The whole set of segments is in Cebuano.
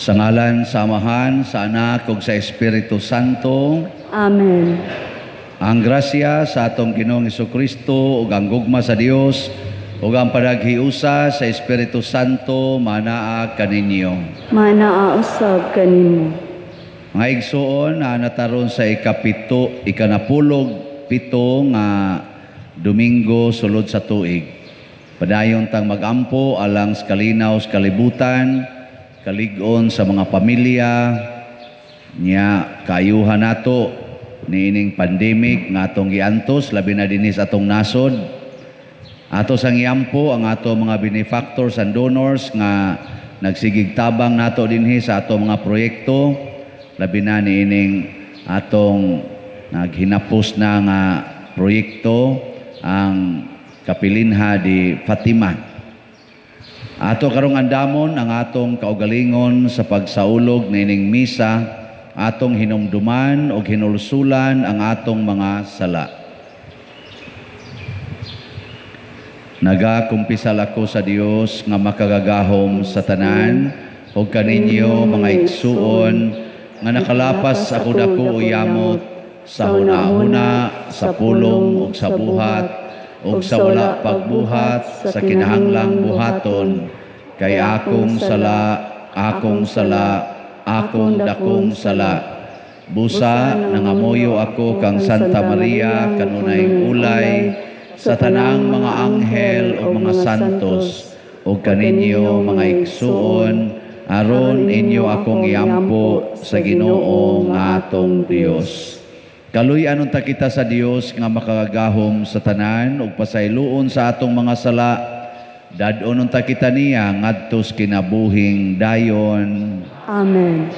Sa ngalan sa Amahan, sa Anak ug sa Espiritu Santo. Amen. Ang grasya sa atong Ginoong Kristo ug ang gugma sa Dios ug ang panaghiusa sa Espiritu Santo manaa kaninyo. Manaa usab kanimo. Mga igsuon, naa na ta ron sa 7, 97 nga Domingo sulod sa tuig. Padayon tang magampo alang sa kalinaw sa kalibutan, kalig-on sa mga pamilya, nya kaayuhan nato niining pandemic nga atong giantos, labi na dinhi sa atong nasod. Ato sang iampo ang ato mga benefactors and donors nga nagsigig tabang nato dinhi sa ato mga proyekto, labi na niining atong naghinapos na nga proyekto ang Kapilinha di Fatima. Ato karong andamon ang atong kaugalingon sa pagsaulog niining misa, atong hinumduman og hinulsulan ang atong mga sala. Nagakumpisal ako sa Dios nga makagagahom sa tanan ug kaninyo mga igsuon nga nakalapas ako dako o yamot sa hunahuna, sa pulong ug sa buhat ug sa wala pagbuhat sa kinahanglang buhaton, kay akong sala, akong sala, akong dakong sala. Busa nangamuyo ako kang Santa Maria kanunay ulay sa tanang mga anghel o mga santos ug kaninyo mga igsuon, aron inyo akong iampo sa Ginoo nga atong Dios. Kaluy-an unta kita sa Dios nga makagagahom sa tanan ug pasayloon sa atong mga sala. Dad-on unta kita niya ngadto sa kinabuhing dayon. Amen.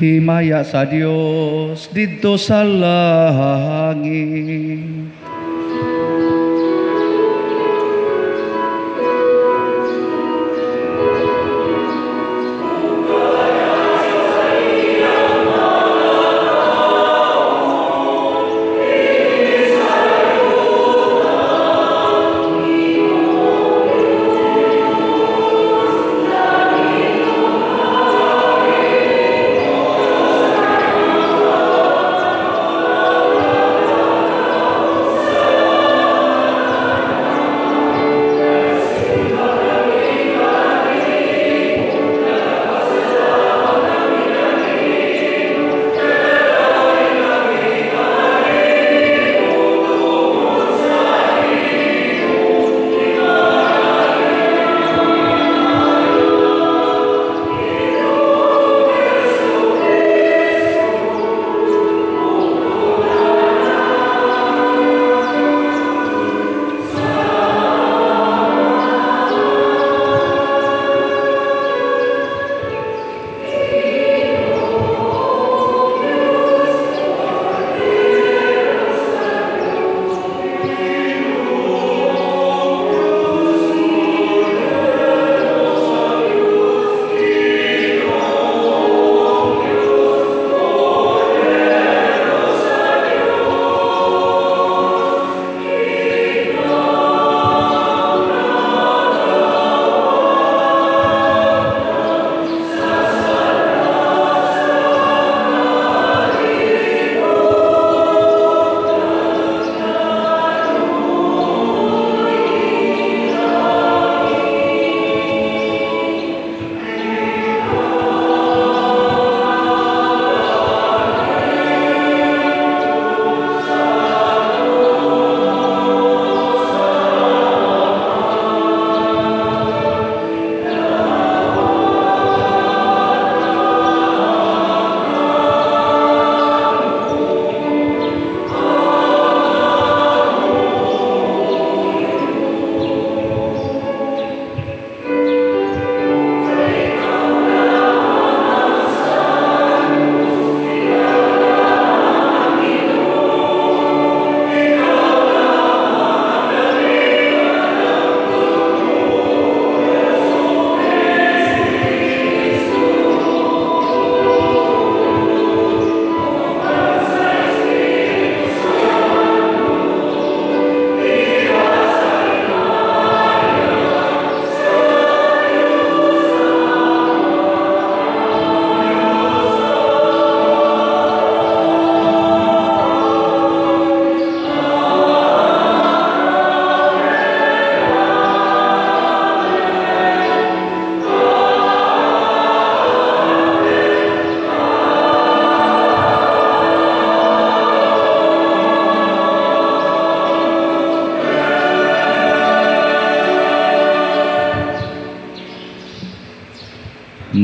Himaya sa Dios didto sa langit.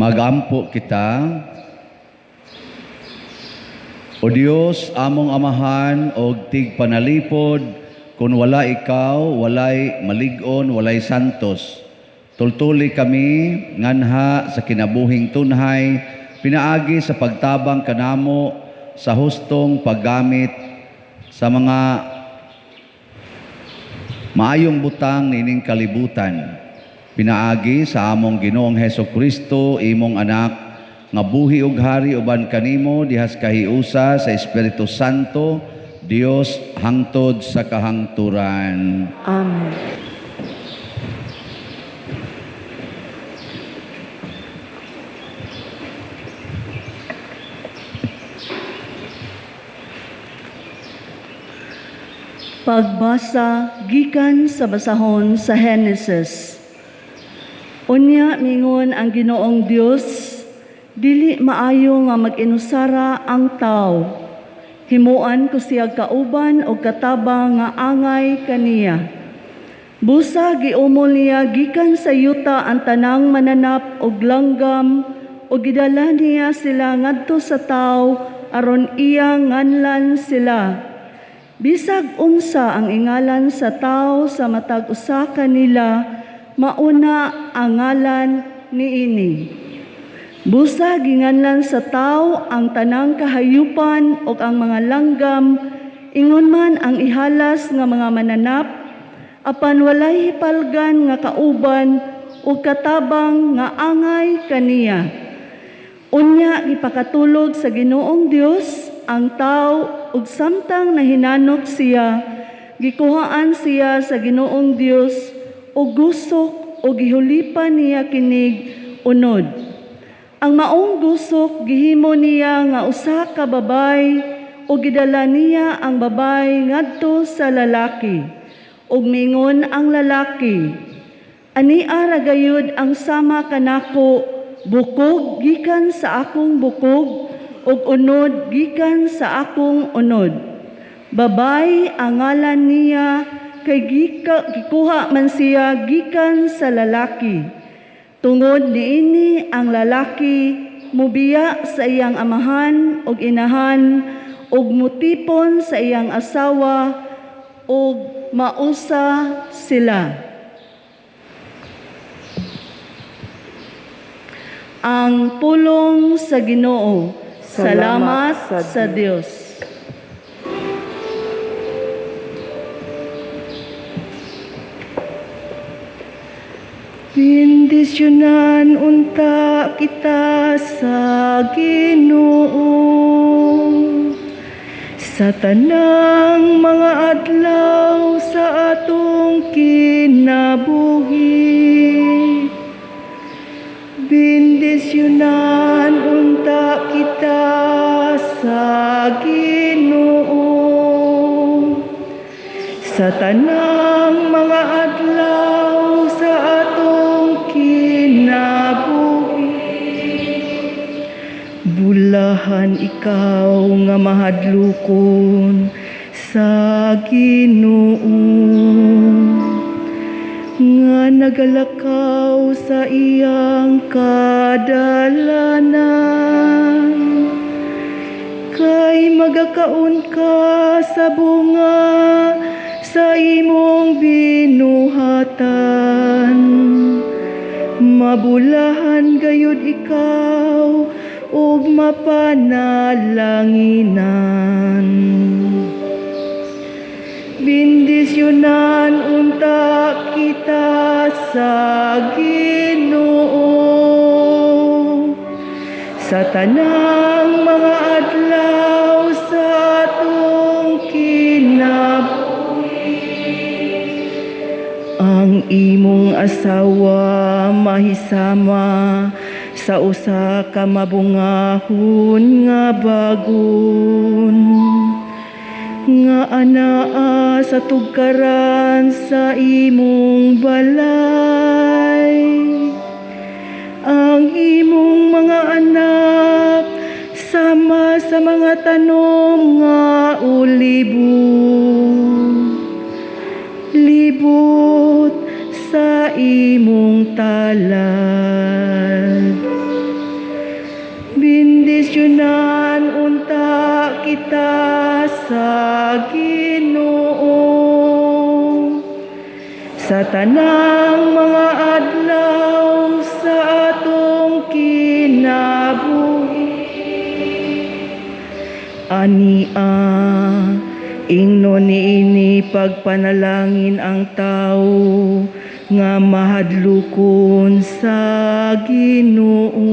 Magampo kita. O Dios, among amahan og tigpanalipod, kung wala ikaw, walay malig-on, walay santos. Tultuli kami nganha sa kinabuhing tunhay, pinaagi sa pagtabang kanamo sa hustong paggamit sa mga maayong butang niining kalibutan. Pinaagi sa among Ginoong Heso Kristo, imong anak, nga buhi ug hari uban kanimo dihas kahiusa sa Espiritu Santo, Dios hangtod sa kahangturan. Amen. Pagbasa gikan sa basahon sa Henesis. Unya mingon ang Ginoong Dios, dili maayo nga mag-inusara ang tawo. Himuan ko siya kauban o katabang nga angay kaniya. Busa giumol niya gikan sa yuta ang tanang mananap og langgam o gidala niya sila ngadto sa tawo aron iya nganlan sila. Bisag unsa ang ingalan sa tawo sa matag usa kanila, mauna ang ngalan niini. Busa ginganlan sa tawo ang tanang kahayupan ug ang mga langgam, ingon man ang ihalas nga mga mananap, apan walay hipalgan nga kauban ug katabang nga angay kaniya. Unya gipakatulog sa Ginoong Dios ang tawo ug samtang nahinanok siya, gikuhaan siya sa Ginoong Dios og gusok ug gihulipan niya kinig unod. Ang maong gusok gihimo niya nga usa ka babay ug gidala niya ang babay ngadto sa lalaki. Ug mingon ang lalaki, "Ania ra gayud ang sama kanako, bukog gikan sa akong bukog ug unod gikan sa akong unod." Babay ang ngalan niya kay gikuha man siya gikan sa lalaki. Tungod niini ang lalaki mubiya sa iyang amahan ug inahan ug mutipon sa iyang asawa ug mausa sila. Ang pulong sa Ginoo. Salamat sa Dios. Bendisyonan unta kita sa Ginoo sa tanang mga adlaw sa atong kinabuhi. Bendisyonan unta kita sa Ginoo sa tanang mga adlaw sa atong kinabuhi. Bulahan ikaw nga mahadlokon sa Ginoo, nga nagalakaw sa iyang kadalanan. Kay magakaon ka sa bunga sa imong binuhatan. Mabulahan gayud ikaw ug mapanalanginan. Bendisyonan unta kita sa Ginoo sa tanang mga adlaw sa atong kinabuhi. Ang imong asawa mahisama sa usa ka mabungahon nga bagon, nga anaa sa tugkaran sa imong balay. Ang imong mga anak sama sa mga tanom nga olibo, libot sa imong talad. Ginoo sa tanang mga adlaw sa atong kinabuhi. Ania, ingnon niini pagpanalangin ang tao nga mahadlokon sa Ginoo.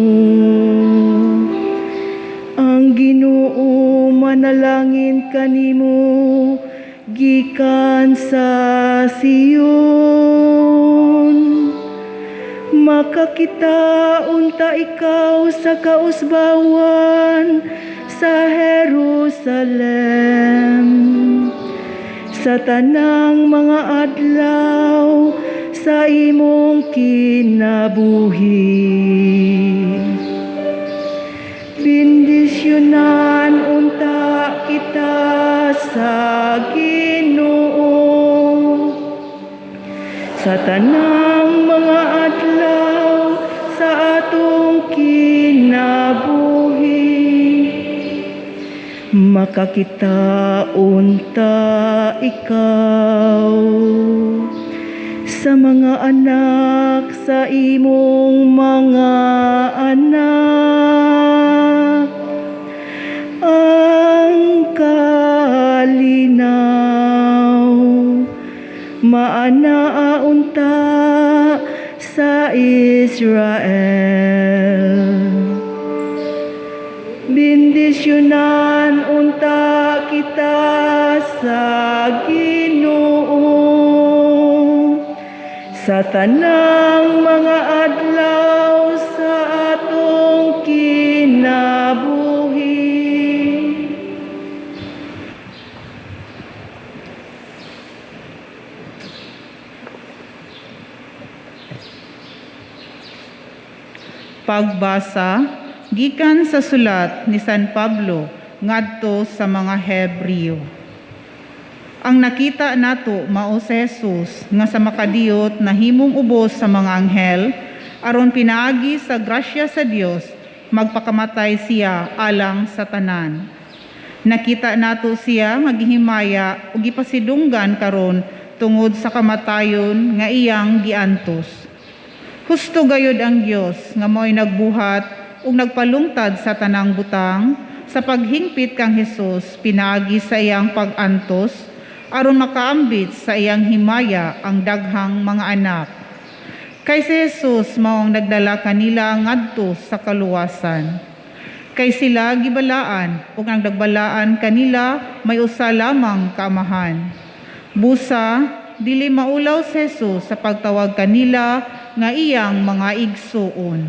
Ang Ginoo manalangin kanimo gikan sa Sion. Makakita unta ikaw sa kausbawan sa Jerusalem sa tanang mga adlaw sa imong kinabuhi. Bendisyonan unta kita sa Ginoo sa tanang mga adlaw sa atong kinabuhi. Makakita unta ikaw sa mga anak sa imong mga anak. Ang kalinaw maanaa unta sa Israel. Bendisyonan unta kita sa Ginoo sa tanang mga adlaw sa atong kinabuhi. Pagbasa gikan sa sulat ni San Pablo ngadto sa mga Hebreo. Ang nakita nato mao si Jesus nga sa makadiyot nahimong ubos sa mga anghel aron pinaagi sa grasya sa Dios magpakamatay siya alang sa tanan. Nakita nato siya nga gihimaya ug gipasidunggan karon tungod sa kamatayon nga iyang giantos. Husto gayud ang Dios nga mao'y nagbuhat ug nagpalungtad sa tanang butang sa paghingpit kang Hesus pinaagi sa iyang pag-antos aron makaambit sa iyang himaya ang daghang mga anak. Kay si Hesus mao ang nagdala kanila ngadto sa kaluwasan. Kay sila gibalaan ug ang nagbalaan kanila may usa lamang kaamahan. Busa dili maulaw si Hesus sa pagtawag kanila nga iyang mga igsuon.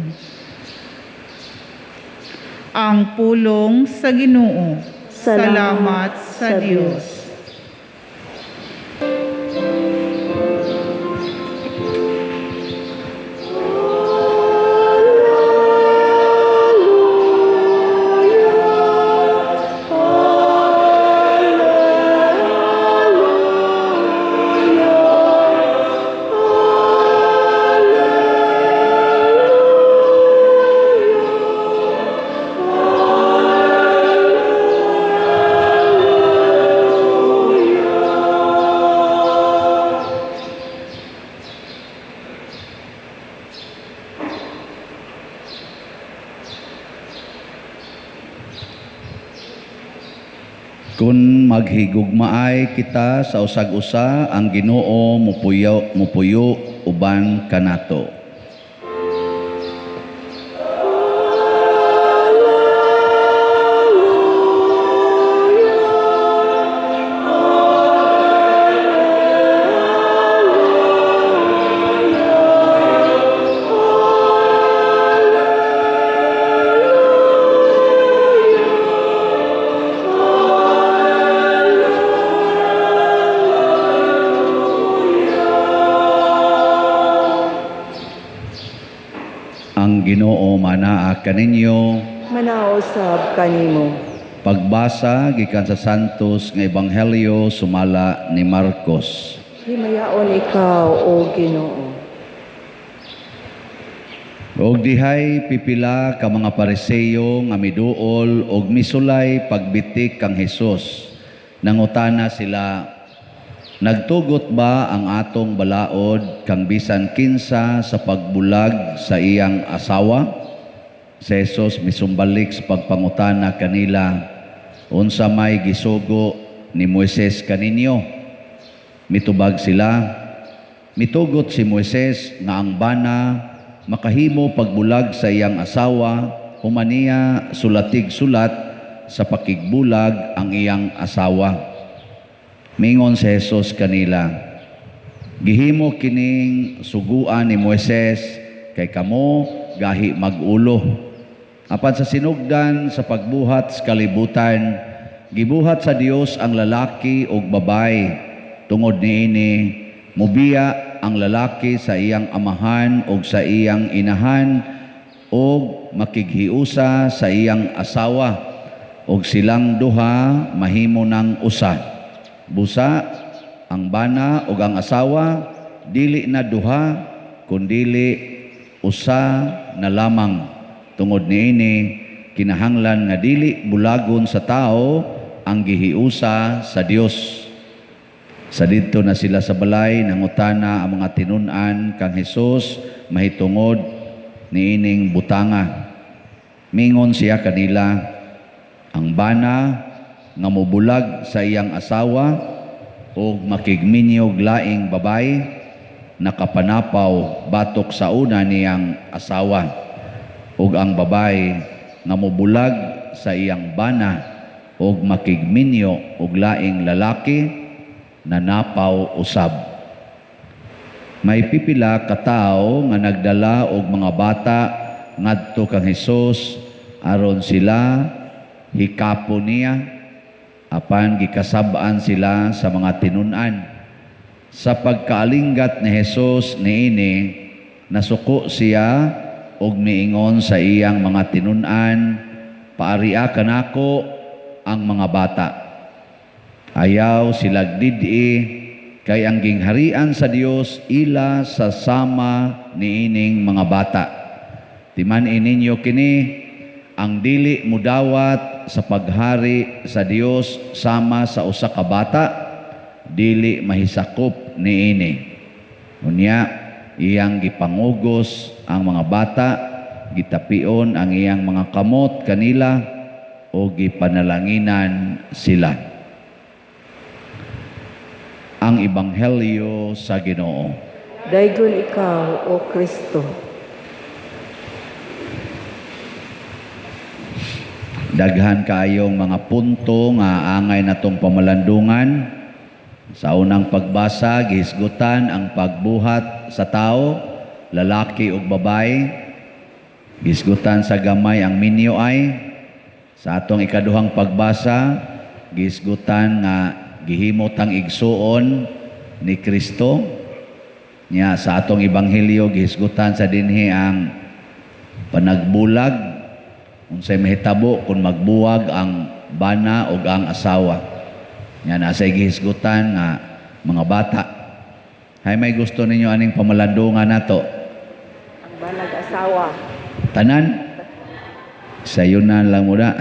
Ang pulong sa Ginoo. Salamat sa Dios. Kung maghigugmaay kita sa usag-usa, ang Ginoo mupuyo uban kanato. Ginoo manaa kaninyo, manausab kanimo. Pagbasa gikan sa Santos nga Ebanghelyo sumala ni Marcos. Himayaon ikaw, o Ginoo. Og dihay pipila ka mga Pariseo nga miduol og misulay pagbitik kang Hesus. Nangutana sila, "Nagtugot ba ang atong balaod kang bisan kinsa sa pagbulag sa iyang asawa?" Si Jesus misumbalik sa pagpangutana kanila, "Unsa may gisugo ni Moises kaninyo?" Mitubag sila, "Mitugot si Moises nga ang bana makahimo pagbulag sa iyang asawa human niya sulatig sulat sa pakigbulag ang iyang asawa." Mingon si Jesus kanila, "Gihimo kining suguan ni Moises kay kamo gahi mag-ulo. Apan sa sinugdan sa pagbuhat sa kalibutan, gibuhat sa Dios ang lalaki ug babae. Tungod niini, mubiya ang lalaki sa iyang amahan ug sa iyang inahan ug makighiusa sa iyang asawa, ug silang duha mahimo ng usa. Busa ang bana ug ang asawa dili na duha kundili usa na lamang. Tungod niini, kinahanglan nga dili bulagon sa tao ang gihiusa sa Dios." Sa didto na sila sa balay, nangutana ang mga tinun-an kang Hesus mahitungod niining butanga. Mingon siya kanila, "Ang bana nga mobulag sa iyang asawa ug makigminyog laing babae, nakapanapaw batok sa una niyang asawa, ug ang babae nga mobulag sa iyang bana ug makigminyo og laing lalaki, nanapaw usab." May pipila ka tawo nga nagdala og mga bata ngadto kang Hesus aron sila hikapon niya, apan gikasab-an sila sa mga tinun-an. Sa pagkaalinggat ni Hesus niini, nasuko siya og miingon sa iyang mga tinun-an, "Paaria kanako ang mga bata. Ayaw sila did-i, kay ang gingharian sa Dios ila sa sama niining mga bata. Timan-i ninyo kini, ang dili mudawat sa paghari sa Dios sama sa usa ka bata, dili mahisakop niini." Unya iyang gipangugos ang mga bata, gitapion ang iyang mga kamot kanila o gipanalanginan sila. Ang Ebanghelyo sa Ginoo. Daygon ikaw, O Kristo. Daghan kaayong mga punto nga angay natong pamalandungan. Sa unang pagbasa, gihisgutan ang pagbuhat sa tao, lalaki ug babae. Gihisgutan sa gamay ang minyo ay. Sa atong ikaduhang pagbasa, gihisgutan nga gihimo tang igsuon ni Kristo. Nya sa atong ebanghelyo, gihisgutan sa dinhi ang panagbulag, unsay mahitabo kung magbuwag ang bana o ang asawa. Nya nasa gihisgutan nga mga bata. Hay may gusto ninyo aning pamalandungan nato? Ang banag asawa. Tanan? Sayunan lang muna.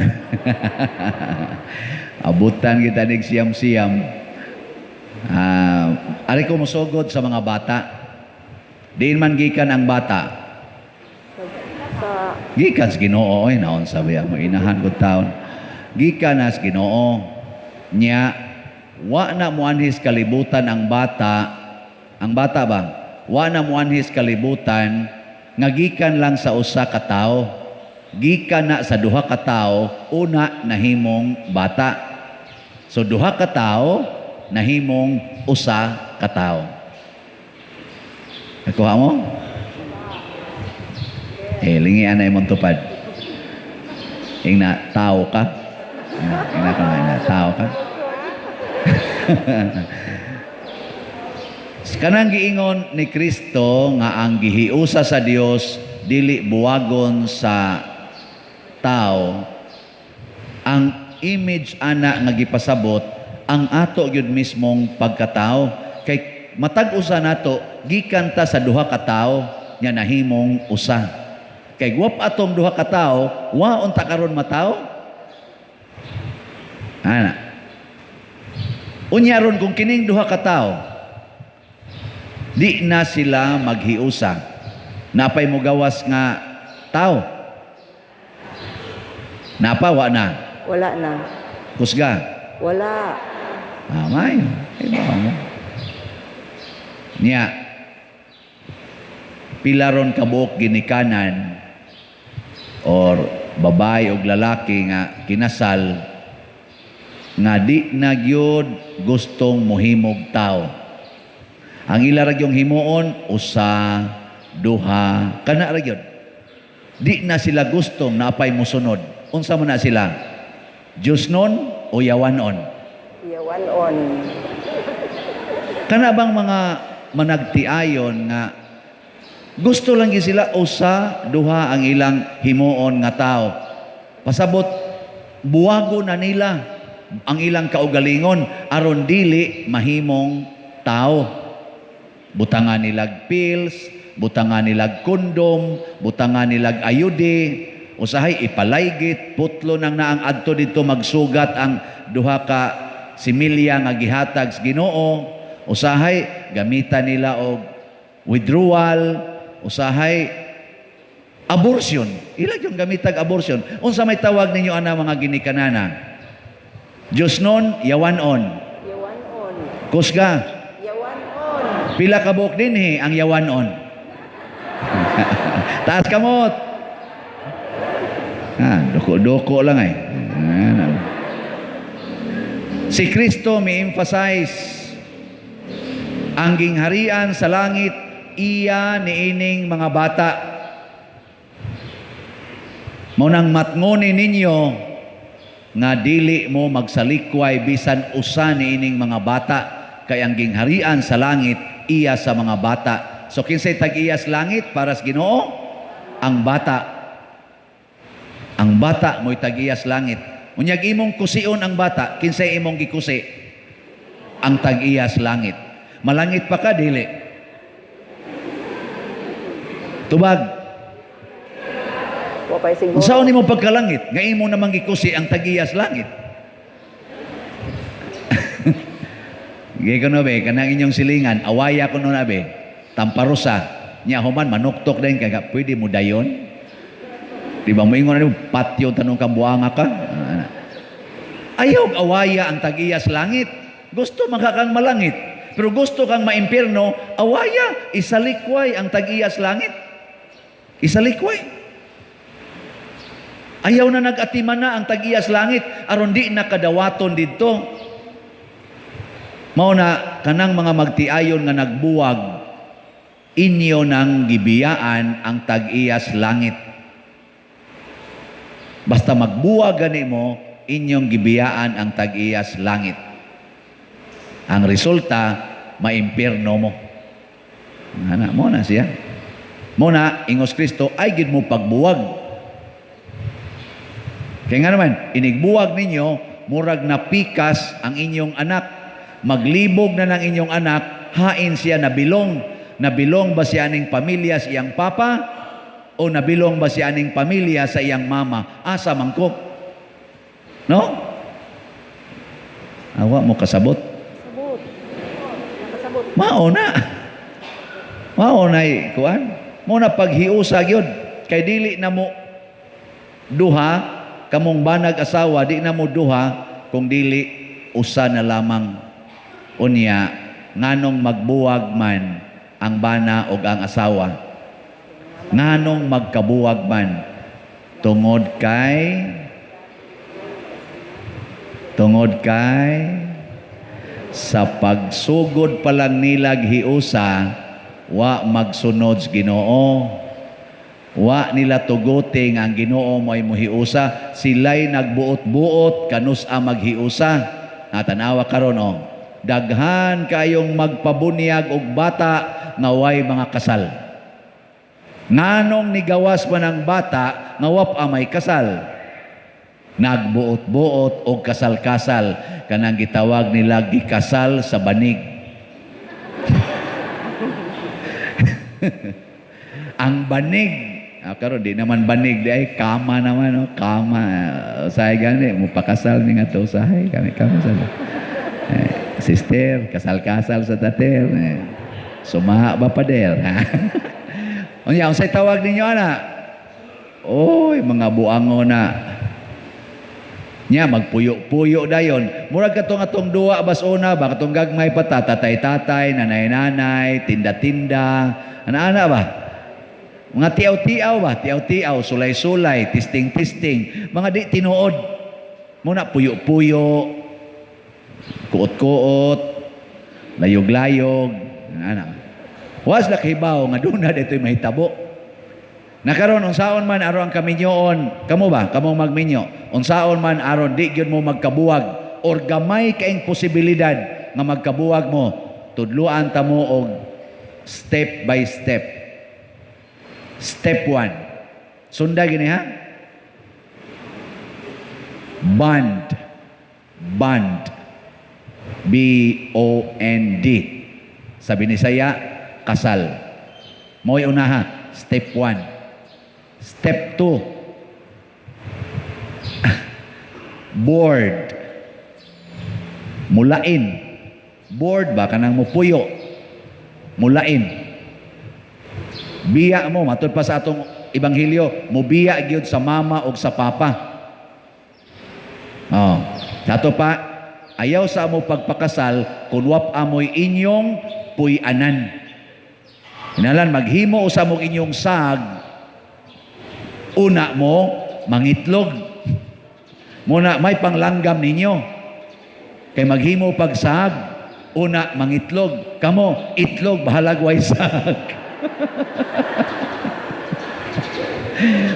Abutan kita nig siyam-siyam. Ari ko mosugod sa mga bata. Diin man gikan ang bata? Gikan sa Ginoo oy, naon sabi mo inahan ko taon. Gikan na sa Ginoo. Nya wa na moanhis kalibutan ang bata. Ang bata ba? Wa na moanhis kalibutan nga gikan lang sa usa ka tawo. Gikan na sa duha ka tawo, una nahimong bata. So duha ka tawo nahimong usa ka tawo. Nakuha mo? Lingian na imong tupad. Ingna, tao ka. Ingna ka nga, ingna, tao ka. Kanang giingon ni Kristo nga ang gihiusa sa Dios dili buwagon sa tao, ang image ana nga gipasabot ang ato gyud mismong pagkatao, kay matag usa nato gikan ta sa duha ka tawo nya nahimong usa. Kay guwap atong duha ka tawo, wa unta karon matawo. Ana. Unya ron kung kining duha ka tawo di na sila maghiusa. Napay mogawas nga tao. Napa wa na? Wala na. Kusga. Wala. Ah, may. Ay, ba mo? Niya, pila ron kabuok ginikanan or babae og lalaki nga kinasal nga di na gyud gustong mohimog tao. Ang ila ra gyung himuon usa, duha, kana ra gyud. Di na sila gustong naapay mosunod. Unsa man na sila? Diyosnon o yawanon? Yawan on. Kana bang mga managtiayon nga gusto lang gyud sila usa, duha ang ilang himuon nga tao. Pasabot buwago na nila ang ilang kaugalingon aron dili mahimong tao. Butangan nilag pills, butangan nilag kondom, butangan nilag ayude, usahay ipalaygit, putlo nang naang adto didto magsugat ang duha ka similya nga gihatag sa Ginoo, usahay gamitan nila og withdrawal, usahay abortion. Ila yung gamitag abortion. Unsa may tawag ninyo ana mga ginikanana? Diyosnon, yawanon. Yawan on. Kusga, Yawan on. pila ka buok dinhi ang yawanon? Taas kamot. Ah, doko-doko lang ay. Ah, si Kristo may emphasize ang gingharian sa langit iya niining mga bata. Mao nang matngoni ninyo nga dili mo magsalikway bisan usa niining mga bata kay ang gingharian sa langit iya sa mga bata. So kinsay tag-iya sa langit para sa Ginoo? Ang bata. Ang bata mo'y tag-iya sa langit. Unyag imong kusion ang bata, kinsay imong gikusi? Ang tag-iya sa langit. Malangit pa ka dili? Tubag. Wa pa'y siguro. Unsaon nimo pagkalangit nga imo namang gikusi ang tag-iya sa langit? Gay kuno be, kanang inyong silingan, awaya kuno na be. Tamparosa. Nya human manuktok din kay pwede mo dayon. Di ba moingon na nimo patyo tanong kang buanga ka? Ayaw awaya ang tag-iya sa langit. Gusto man ka kang malangit. Pero gusto kang maimpierno, awaya, isalikway ang tag-iya sa langit. Isalikway. Ayaw na nag-atiman na ang tag-iya sa langit aron di na kadawaton didto. Mao na kanang mga magtiayon nga nagbuwag, inyo nang gibiyaan ang tag-iya sa langit. Basta magbuwag gani mo, inyong gibiyaan ang tag-iya sa langit. Ang resulta, maimpierno mo. Ana, mo na siya. Mo na, ingos Kristo, ay gid mo pagbuwag. Kaya nga naman, inigbuwag ninyo, murag napikas ang inyong anak. Maglibog na ng inyong anak, hain siya nabilong. Nabilong ba siya ning pamilya sa iyang papa? O nabilong ba siya ning pamilya sa iyang mama? Asa mangkop? No? Awa mo kasabot? Kasabot. Nakasabot. Mao na. Mao na kuan. Mo na paghiusa gyud kay dili na mo duha kamong banag asawa, di na mo duha kung dili usa na lamang. Unya nganong magbuwag man ang bana og ang asawa? Nganong magkabuwag man? Tungod kay sa pagsugod pa lang nilag hiusa, wa magsunod sa Ginoo. Wa nila tuguti nga ang Ginoo mo'y muhiusa. Sila'y nagbuot-buot kanus-a maghiusa. Natanawa karon oh. Daghan kayong magpabunyag og bata nga way mga kasal. Nganong nigawas man ang bata nga wa pa may kasal? Nagbuot-buot og kasal-kasal, kanang gitawag nila gikasal sa banig. Ang banig, karon di naman banig di ay kama naman, no? Kama. Usahay gani mupakasal ni nga to usahay kami kami sa. Sister, kasal-kasal sa tater. Eh. Sumaha ba, pader? Ha? Unya, unsay tawag ninyo ana? Oy, mga buango na. Nya magpuyo-puyo dayon. Murag katong atong duwa bas una ba, katong gagmay pa ta, tatay-tatay, nanay-nanay, tinda-tinda. Ana-ana ba? Mga tiaw-tiaw ba? Tiaw-tiaw, sulay-sulay, tisting-tisting. Mga di tinuod. Muna puyo-puyo, kuot-kuot, layog-layog, ana. Was la kahibaw nga duna dito'y mahitabo. Nakaron unsaon man aron ang kaminyoon, kamo ba? Kamo magminyo. Unsaon man aron di gyud mo magkabuwag or gamay kaing posibilidad nga magkabuwag mo, tudluan ta mo og step by step. Step 1. Sunda gini ha? Bond. Bond. B-O-N-D. Sa Binisaya, kasal. Mo'y unaha. Step 1. Step 2. Board. Mulain. Board ba? Kanang mupuyo. Mulain. Biya mo, matud pa sa atong ebanghelyo, mubiya gyud sa mama o sa papa. Oh. Sa pa, ayaw sa amo pagpakasal kung wap amoy inyong puy-anan. Inalan, maghimo sa mong inyong sag, una mo, mangitlog. Muna, may panglanggam ninyo. Kay maghimo pagsag, una mangitlog. Kamo, itlog, bahalag way sag.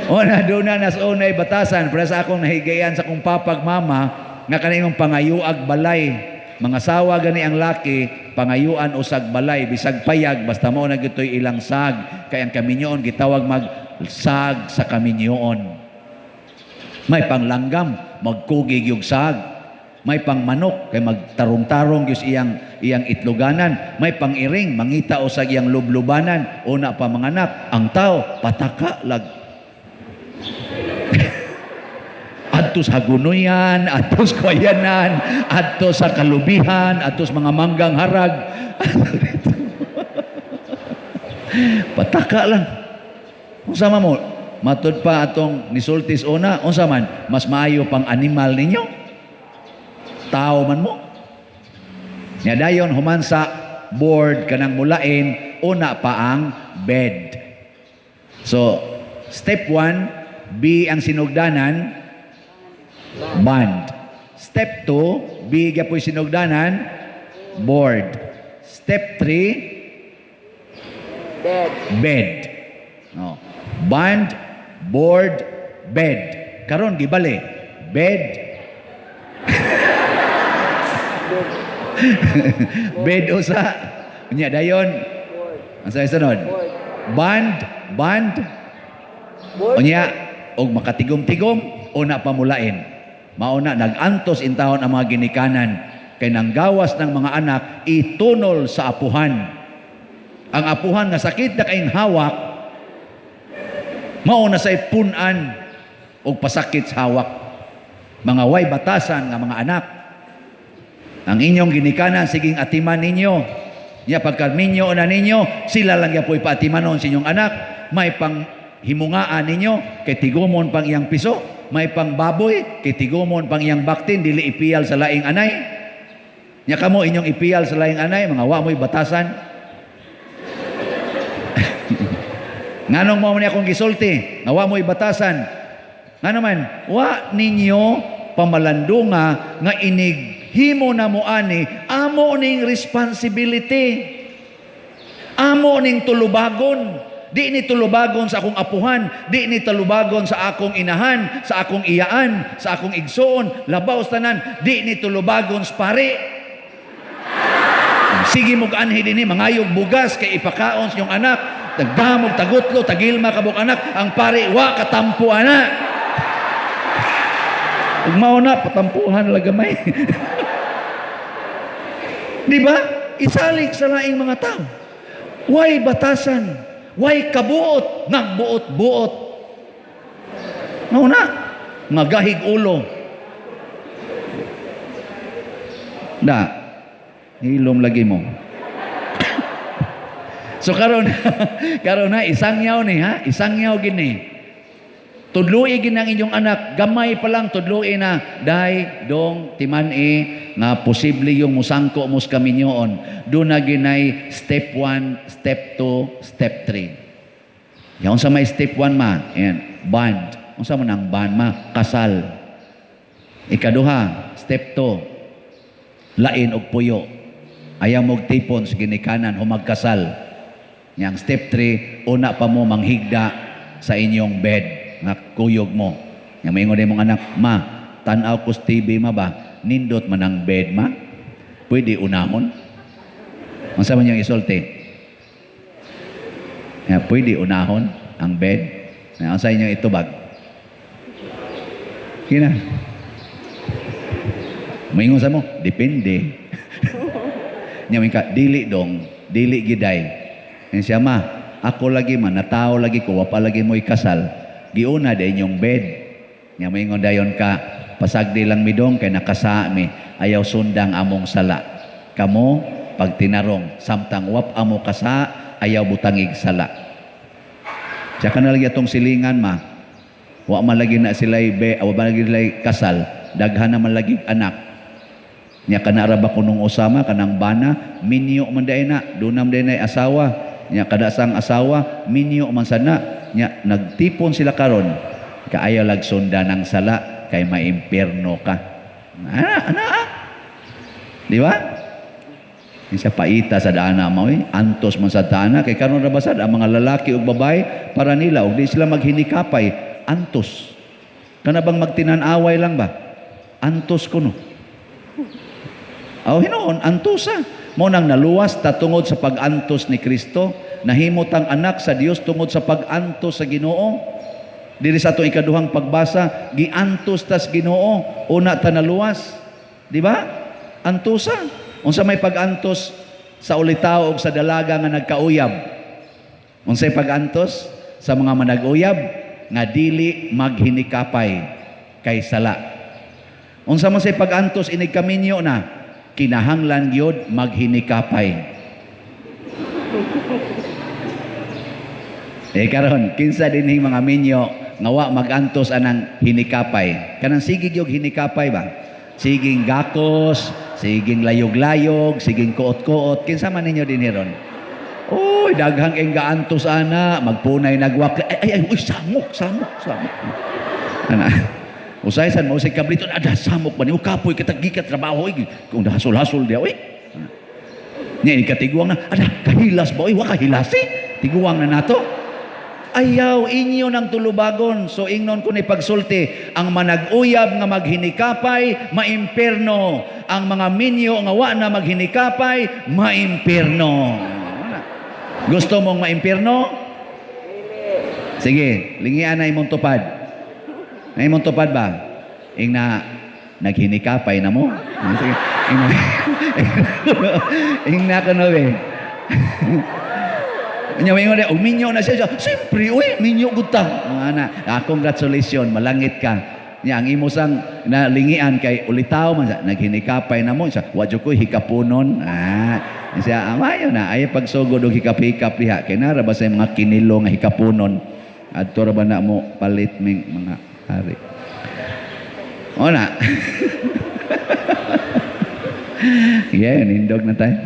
Una, doon na nas unay batasan. Pero sa akong nahigayan sa akong papag mama, nga kaniyong pangayuag balay. Mga sawa gani ang laki, pangayuan usag balay, bisag payag, basta mao na gito'y ilang sag. Kay ang kaminyoon, gitawag mag sag sa kaminyoon. May panglanggam, magkugig yung sag. May pangmanok, kay magtarong-tarong gyud iyang iyang itloganan. May pangiring, mangita usag iyang lublubanan. Una pa mga anak, ang tao, pataka lag. Adto sa Hagunoyan, adto sa Kawayanan, adto sa Kalubihan, adto sa mga manggang harag. Pataka lang. Unsa man mo? Matud pa atong nisultis una, unsa man? Mas maayo pang animal ninyo? Tao man mo. Nya dayon human sa board kanang mulain, una pa ang bed. So, step 1, B ang sinugdanan, bond. Step 2, B gyapoy sinugdanan, board. Step 3, Bed. Bed. No. Bond, board, bed. Karon gibali. Bed. Bed usa. Unya dayon. Ang sa sunod? Bond, bond. Board. Unya og makatigom-tigom una pamulain. Mauna nag-antos intawon ang mga ginikanan kay nanggawas ng mga anak itunol sa apuhan. Ang apuhan nga sakit na kaing hawak, mauna say punan og pasakit sa hawak. Mga way batasan nga mga anak. Ang inyong ginikanan siging atiman ninyo. Nya pagkaminyo na ninyo, sila lang yapoy paatimanon sa inyong anak. May pang himungaan ninyo kay tigumon pang iyang piso, may pang baboy kay tigumon pang iyang baktin, dili ipiyal sa laing anay. Nya kamo inyong ipiyal sa laing anay, mga wa mo'y batasan. Nganong mao man akong gisulti, nga wa mo'y batasan? Nga naman, wa ninyo pamalandunga nga inig himo na mo ani, amo ning responsibility. Amo ning tulubagon. Di ni tulubagon sa akong apuhan, di ni tulubagon sa akong inahan, sa akong iyaan, sa akong igsoon, labaw sa tanan, di ni tulubagon sa pare. Sige mog anhi dinhi mangayog bugas kay ipakaon sa inyong anak, tagdamog tagutlo, tagilma kabuk anak, ang pare wa katampo ana. Ug mao na patampuhan la gamay. Di ba? Isalig sa laing mga tao. Way batasan, way kabuot, nagbuot-buot. Mao na, nga gahig ulo. Da. Hilom lagi mo. So karon karon na isangyaw ni ha, isangyaw gini. Tudloi gid ang inyong anak, gamay pa lang tudloi na, "Day, dong, timan-i nga posible yung musangko mo sa kaminyoon. Doon na ginay step 1, step 2, step 3." Yan, unsa may step 1, ma? Ayan, bond. Unsa man ang bond, ma? Kasal. Ikaduha, step 2, lain og puyo. Ayaw mog tipon sa ginikanan humagkasal. Yang step 3, una pa mo manghigda sa inyong bed nga kuyog mo. Yang maingon mong anak, "Ma, tan-aw ko sa TV, ma ba? Nindot man ang bed, ma. Pwede unahon?" Unsa man yung isulti? Ya, pwede unahon ang bed? Ya, unsa inyong itubag? Kina. Maingon sa mo, "Depende." Nya ka, "Dili dong, dili giday." Yan siya, "Ma, ako lagi man, natao lagi ko, wa pa lagi mo ikasal. Giuna da inyong bed." Nya maingon dayon ka, "Pasagdi lang mi dong, kay nakasa mi, ayaw sundang among sala. Kamo, pagtinarong, samtang wap amo kasa, ayaw butangig sala. Tsaka na lagi atong silingan, ma. Wa man lagi na sila be, wa man lagi sila kasal, daghan na man lagi anak. Nya kana ra ba kunong Osama kanang bana, minyo man day na, dunam day na asawa. Nya kada sang asawa, minyo man sana. Nya nagtipon sila karon. Kaayaw lag sunda ng sala kay maimpierno ka." Ana, ana. Ah. Di ba? Siya paita sa dana mo eh. Antos man sa dana kay karon ra basad ang mga lalaki ug babae para nila ug di sila maghinikapay, antos. Kana bang magtinan-away lang ba? Antos kuno. Aw hinuon, antosa. Mo nang naluwas ta tungod sa pag-antos ni Kristo, nahimo tang anak sa Dios tungod sa pag-antos sa Ginoo. Diri sa atong ikaduhang pagbasa, giantos tas Ginoo, una ta naluwas. Di ba? Antosa. Unsa may pag-antos sa ulitaw og sa dalaga nga nagkauyab? Unsay pag-antos sa mga manag-uyab nga dili maghinikapay kay sala? Unsa man say pag-antos inig kaminyo na? Kinahanglan gyud maghinikapay. Eh karon kinsa dinhing mga minyo nga wa magantos anang hinikapay? Kanang sige gyud hinikapay ba? Siging gakos, siging layog-layog, siging kuot-kuot, kinsa man ninyo dinhi ron? Uy, daghang ing gaantos ana, magpunay nagwak. Ay, ay, ay, uy, samok, samok, samok. Ana. Usay san mo say kabliton, ada samok ba nimo kapoy kita gikat trabaho oy, kung hasol-hasol dia oy. Nya ikatiguang na, ada kahilas ba oy, wa kahilasi. Tiguang na nato. Ayaw inyo ng tulubagon. So ingnon ko ni pagsulti, ang manag-uyab nga maghinikapay, maimpierno. Ang mga minyo nga wa na maghinikapay, maimpierno. Gusto mong maimpierno? Sige, lingian na imong tupad. Na imong tupad ba? Ing na naghinikapay na mo. Sige, ing na kuno be. Nya mingon og minyo na siya. Siyempre, uy, minyo gud ta. Ana, congratulations, malangit ka. Nya ang imo sang nalingian kay ulitaw man sa naghinikapay na mo siya. Wa jud koy hikapunon. Ah, siya amayo na ay pagsugod og hikap-hikap diha kay nara ba sa mga kinilo nga hikapunon. Adto ra ba na mo palit ming mga hari. O na. Yeah, nindog na tayo.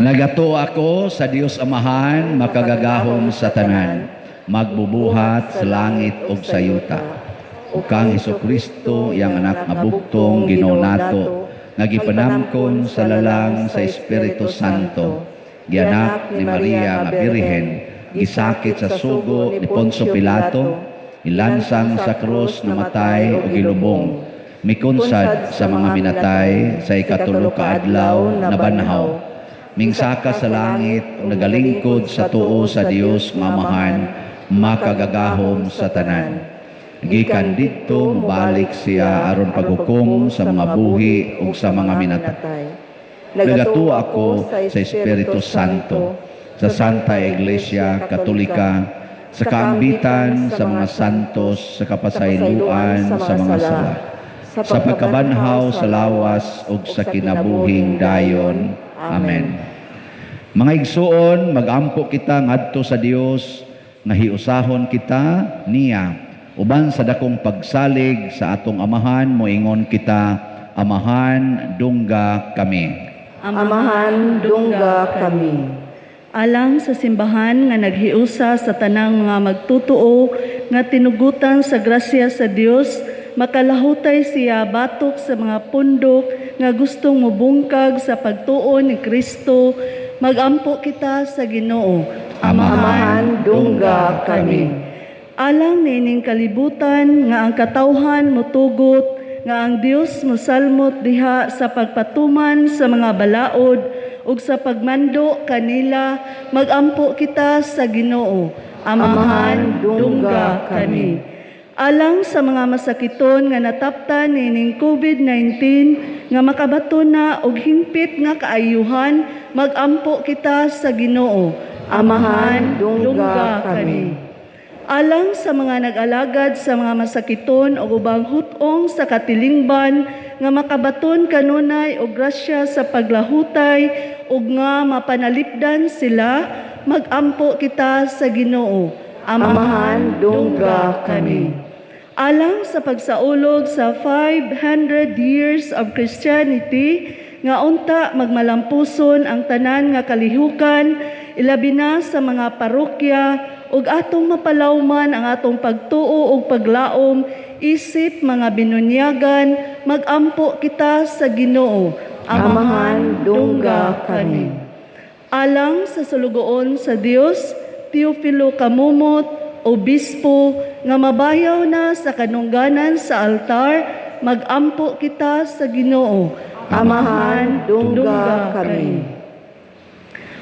Nagatuo ako sa Dios Amahan, makagagahom sa tanan, magbubuhat sa langit ug sa yuta. Ug kang Hesukristo, iyang anak nga bugtong Ginoo nato, nga gipanamkon sa lalang sa Espiritu Santo, gianak ni Maria nga Birhen, gisakit sa sugo ni Poncio Pilato, ilansang sa krus, namatay ug gilubong, mikunsad sa mga minatay, sa ikatulo ka adlaw nabanhaw, mingsaka sa langit, nagalingkod sa tuo sa Dios nga Amahan, makagagahom sa tanan. Gikan didto mobalik siya aron paghukom sa mga buhi ug sa mga minatay. Nagatuo ako sa Espiritu Santo, sa Santa Iglesia Katolika, sa kaambitan sa mga santos, sa kapasayloan sa mga sala, sa pagkabanhaw sa lawas ug sa kinabuhing dayon. Amen. Mga igsuon, magampo kita ngadto sa Dios nga hiusahon kita niya uban sa dakong pagsalig sa atong Amahan. Moingon kita, Amahan, dungga kami. Amahan, dungga kami. Alang sa simbahan nga naghiusa sa tanang mga magtutuo nga tinugutan sa grasya sa Dios, makalahutay siya batok sa mga pundok nga gustong mubungkag sa pagtuo ni Kristo, magampo kita sa Ginoo. Amahan, dungga kami. Alang niining kalibutan nga ang katawhan motugot nga ang Dios mosalmot diha sa pagpatuman sa mga balaod ug sa pagmando kanila, magampo kita sa Ginoo. Amahan, dungga kami. Alang sa mga masakiton nga nataptan niining COVID-19 nga makabato na og hingpit nga kaayuhan, magampo kita sa Ginoo. Amahan, dungga kami. Alang sa mga nag-alagad sa mga masakiton o ubang hutong sa katilingban nga makabaton kanunay og grasya sa paglahutay ug nga mapanalipdan sila, magampo kita sa Ginoo. Amahan, dungga kami. Alang sa pagsaulog sa 500 years of Christianity nga unta magmalampuson ang tanan nga kalihukan, ilabi na sa mga parokya, ug atong mapalawman ang atong pagtuo ug paglaom isip mga binunyagan, magampo kita sa Ginoo. Amahan, dungga kami. Alang sa sulugoon sa Dios, Teofilo Kamumot, obispo nga mabayaw na sa kanungganan sa altar, magampo kita sa Ginoo. Amahan, dungga kami.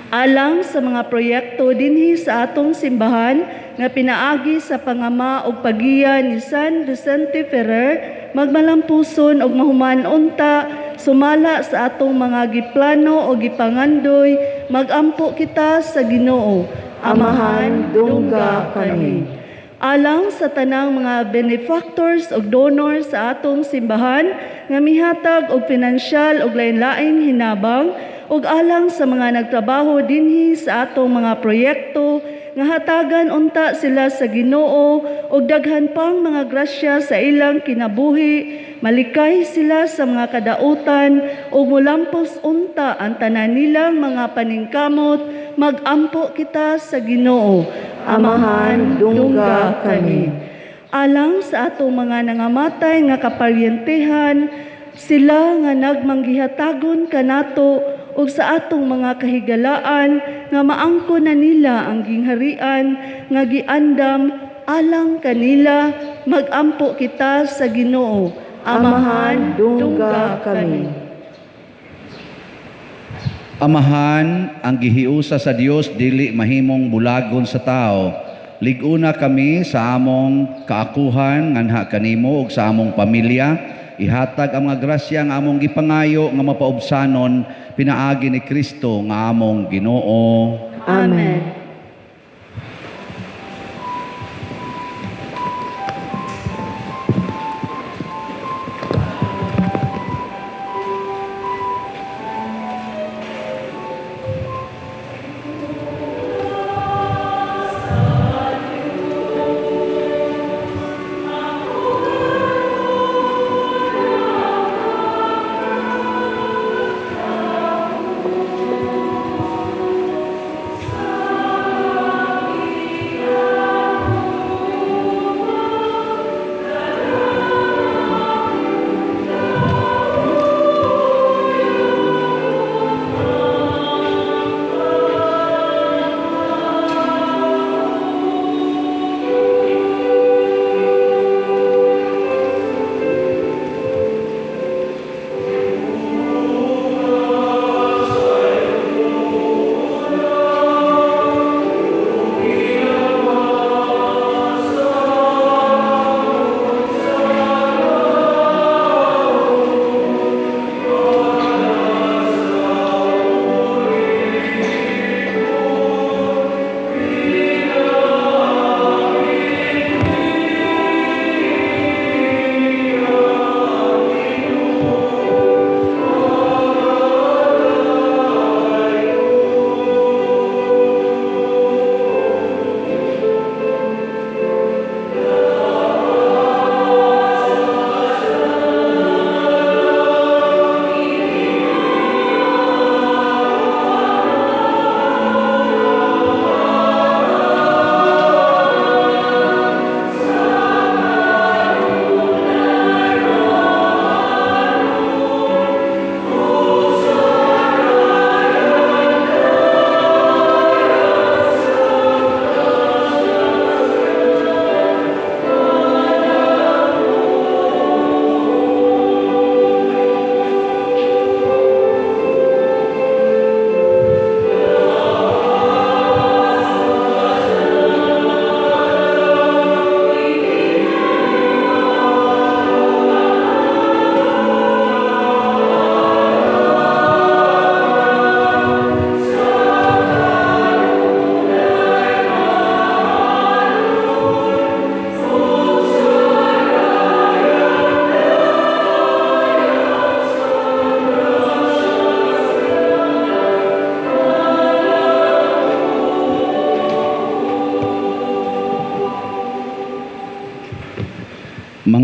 Alang sa mga proyekto dinhi sa atong simbahan nga pinaagi sa pangama og pagiya ni San Vicente Ferrer, magmalampuson og mahuman unta sumala sa atong mga giplano o gipangandoy, magampo kita sa Ginoo. Amahan, dungga kami. Alang sa tanang mga benefactors og donors sa atong simbahan nga mihatag og pinansyal og lain-laing hinabang, ug alang sa mga nagtrabaho dinhi sa atong mga proyekto nga hatagan unta sila sa Ginoo og daghan pang mga grasya sa ilang kinabuhi, malikay sila sa mga kadautan ug molampos unta ang tanan nilang mga paningkamot, magampo kita sa Ginoo. Amahan, dungga kami. Alang sa atong mga nangamatay nga kaparyentehan, sila nga nagmanggihatagon kanato ug sa atong mga kahigalaan nga maangko na nila ang gingharian nga giandam alang kanila, magampo kita sa Ginoo. Amahan, dungga kami. Amahan, ang gihiusa sa Dios dili mahimong bulagon sa tao. Lig-una kami sa among kaakuhan nganha kanimo ug sa among pamilya. Ihatag ang mga grasya nga among gipangayo nga mapaubsanon pinaagi ni Kristo nga among Ginoo. Amen.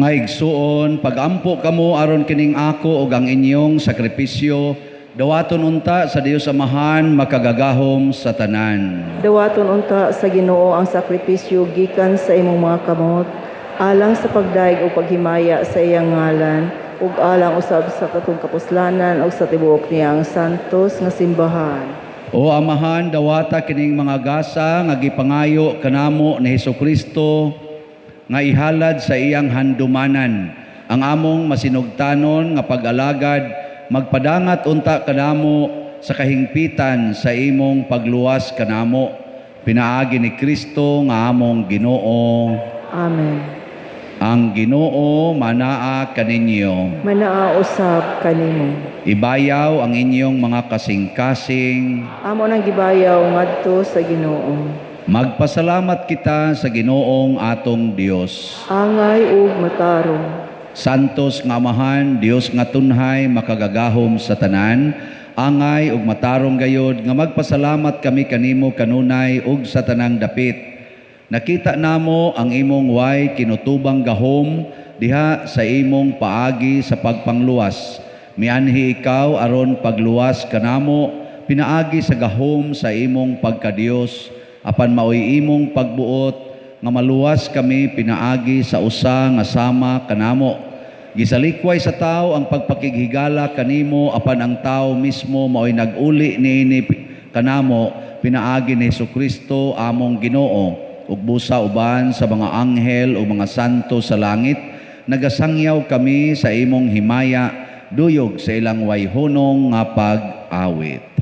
Mga igsuon, pagampo kamo aron kining ako ug ang inyong sakripisyo, dawaton unta sa Dios Amahan makagagahom sa tanan. Dawaton unta sa Ginoo ang sakripisyo gikan sa imong mga kamot, alang sa pagdaig o paghimaya sa iyang ngalan, ug alang usab sa katong kapuslanan ug sa tibuok niyang santos nga simbahan. O Amahan, dawata kining mga gasa nga gipangayo kanamo ni Hesukristo nga ihalad sa iyang handumanan ang among masinugtanon nga pag-alagad, magpadangat unta kanamo sa kahingpitan sa imong pagluwas kanamo, pinaagi ni Kristo nga among Ginoo. Amen. Ang Ginoo manaa kaninyo. Manaa usab kanimo. Ibayaw ang inyong mga kasing-kasing. Amo nang gibayaw ngadto sa Ginoo. Magpasalamat kita sa Ginoong atong Dios. Angay ug matarong. Santos nga Amahan, Dios nga tunhay, makagagahom sa tanan, angay ug matarong gayod nga magpasalamat kami kanimo kanunay ug sa tanang dapit. Nakita namo ang imong way kinutubang gahom diha sa imong paagi sa pagpangluwas. Mianhi ikaw aron pagluwas kanamo, pinaagi sa gahom sa imong pagkadios, apan maoy imong pagbuot nga maluwas kami pinaagi sa usa nga sama kanamo. Gisalikway sa tao ang pagpakighigala kanimo, apan ang tao mismo maoy nag-uli niini kanamo pinaagi ni Hesukristo among Ginoo. Ug busa uban sa mga anghel o mga santo sa langit, nagasangyaw kami sa imong himaya, duyog sa ilang wayhunong nga pag-awit.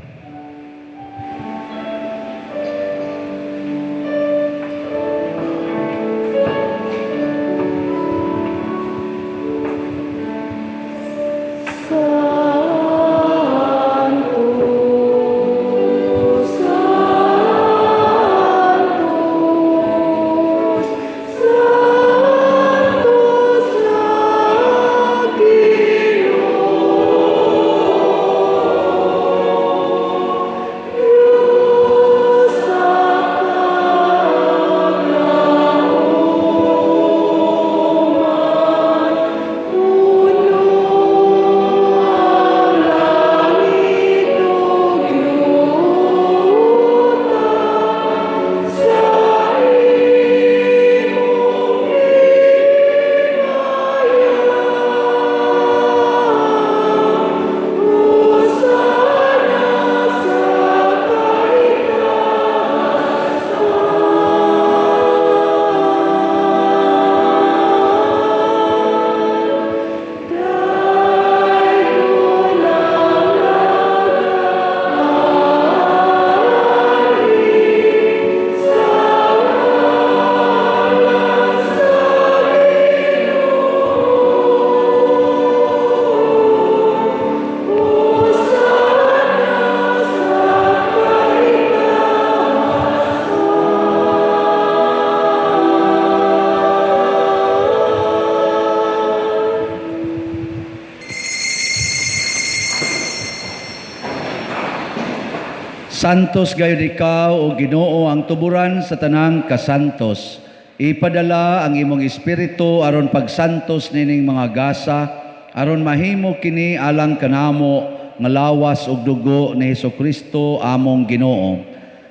Santos gayud ikaw, o Ginoo, ang tuburan sa tanang kasantos. Ipadala ang imong espiritu aron pagsantos nining mga gasa, aron mahimo kini alang kanamo nga lawas ug dugo ni Hesukristo among Ginoo.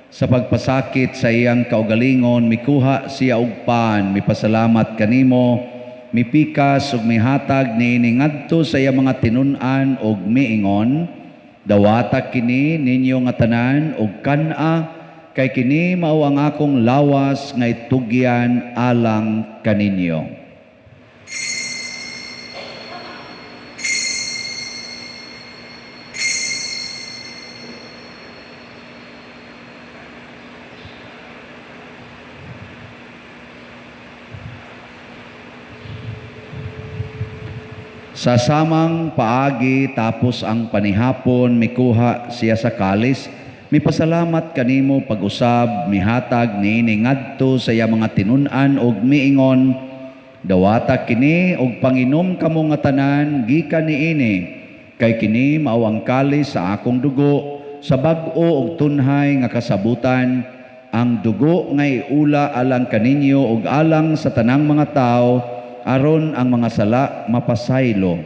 Sa pagpasakit sa iyang kaugalingon, mikuha siya og pan, mipasalamat kanimo, mipikas ug mihatag niini ngadto sa iyang mga tinun-an ug miingon, dawata kini ninyo nga tanan og kan-a, kay kini mao ang akong lawas nga itugyan alang kaninyo. Sa samang paagi tapos ang panihapon, mikuha siya sa kalis, mipasalamat kanimo pag-usab, mihatag niini ngadto sa iya mga tinun-an og miingon, dawata kini og panginom kamo nga tanan gikan niini, kay kini mao ang kalis sa akong dugo, sa bag-o og tunhay nga kasabutan, ang dugo nga iula alang kaninyo og alang sa tanang mga tawo aron ang mga sala mapasaylo.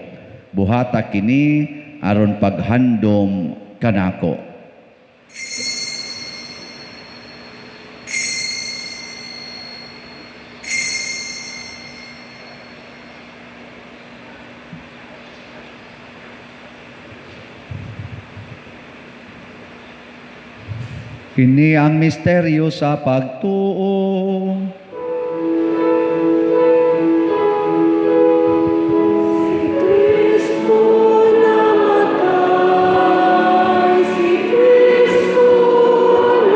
Buhata kini aron paghandom kanako. Kini ang misteryo sa pagtuo. Si Kristo namatay, si Kristo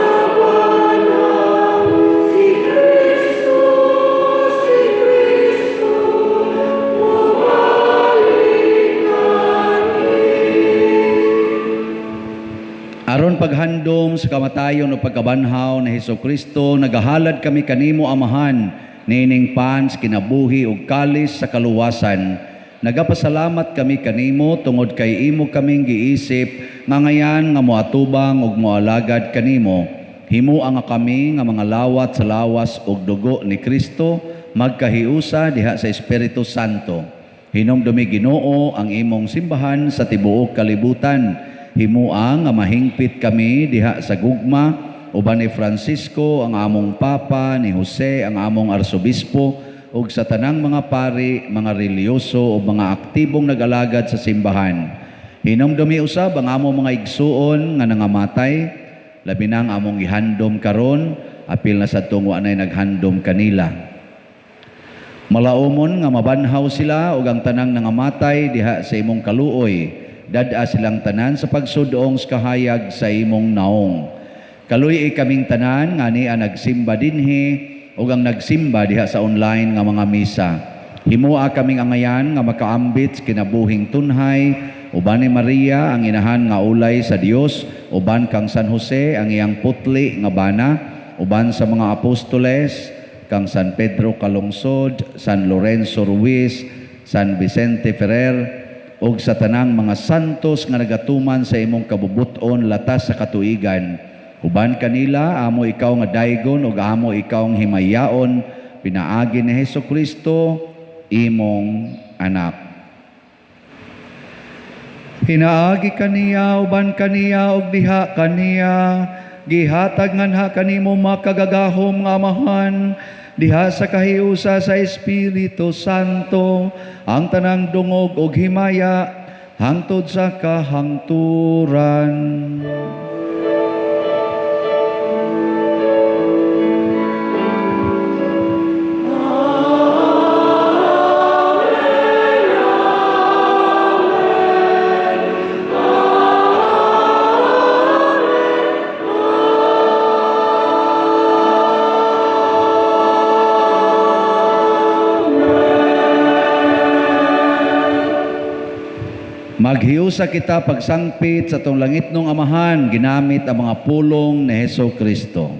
nabanhaw, si Kristo, mobalik anhi. Aron paghandom sa kamatayon o pagkabanhaw ni Hesukristo, nagahalad kami kanimo Amahan, nining pans kinabuhi ug kalis sa kaluwasan. Nagapasalamat kami kanimo tungod kay imo kaming giisip nga ngayan nga moatubang ug moalagad kanimo. Himua nga kami nga mga lawat sa lawas ug dugo ni Kristo magkahiusa diha sa Espiritu Santo. Hinumdumi Ginoo ang imong simbahan sa tibuok kalibutan. Himua nga mahingpit kami diha sa gugma uban ni Francisco ang among Papa, ni Jose ang among Arsobispo, ug sa tanang mga pari, mga reliyoso ug mga aktibong nag-alagad sa simbahan. Hinumdumi usab ang among mga igsuon nga nangamatay, labi na ang among gihandom karon, apil na sa tungwa nay naghandom kanila. Malaumon nga mabanhaw sila ug ang tanang nangamatay diha sa imong kaluoy. Dad-a silang tanan sa pagsudong sa kahayag sa imong naong. Kaluy-i kaming tanan nga niya nagsimba dinhi ug ang nagsimba diha sa online nga mga misa. Himua kaming angayan nga makaambit sa kinabuhing tunhay uban ni Maria ang inahan nga ulay sa Dios, uban kang San Jose ang iyang putli nga bana, uban sa mga apostoles kang San Pedro Calungsod, San Lorenzo Ruiz, San Vicente Ferrer, ug sa tanang mga santos nga nagatuman sa imong kabubuton latas sa katuigan. Uban kanila amo ikaw nga daygon ug amo ikaw ang himayaon pinaagi ni Hesukristo imong anak. Pinaagi kaniya uban kaniya ug diha kaniya gihatag nganha kanimo makagagahom nga Amahan diha sa kahiusa sa Espiritu Santo ang tanang dungog ug himaya hangtod sa kahangturan. Maghiusa kita pagsangpit sa tong langitnong Amahan, ginamit ang mga pulong ni Hesukristo.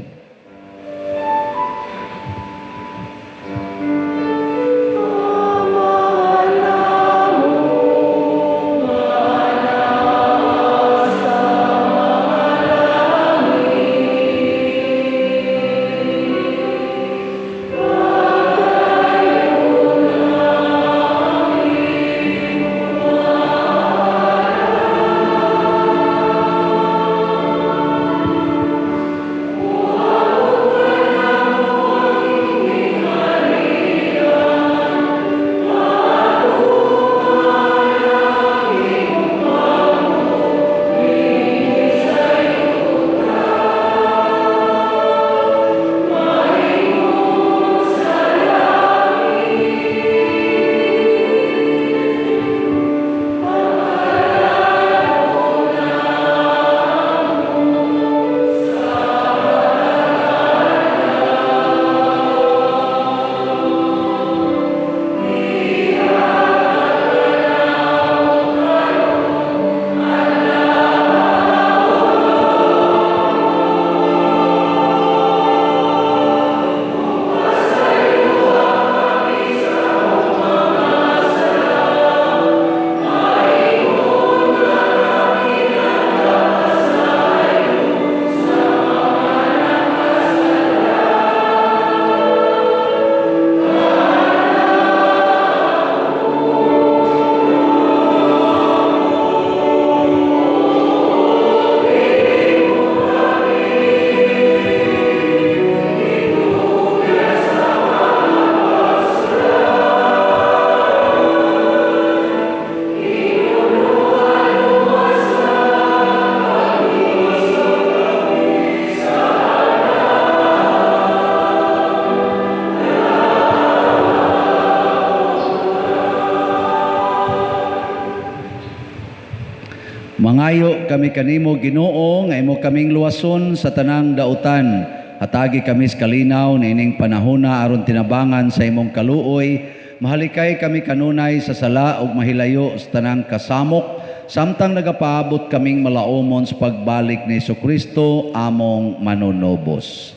Nagpangayo kami kanimo, Ginoo, nga imo kaming luwason sa tanang dautan. Hatagi kami sa kalinaw niining panahona aron tinabangan sa imong kaluoy. Mahalikay kami kanunay sa sala ug mahilayo sa tanang kasamok samtang nagapaabot kaming malaomon sa pagbalik ni Hesukristo among manunubos.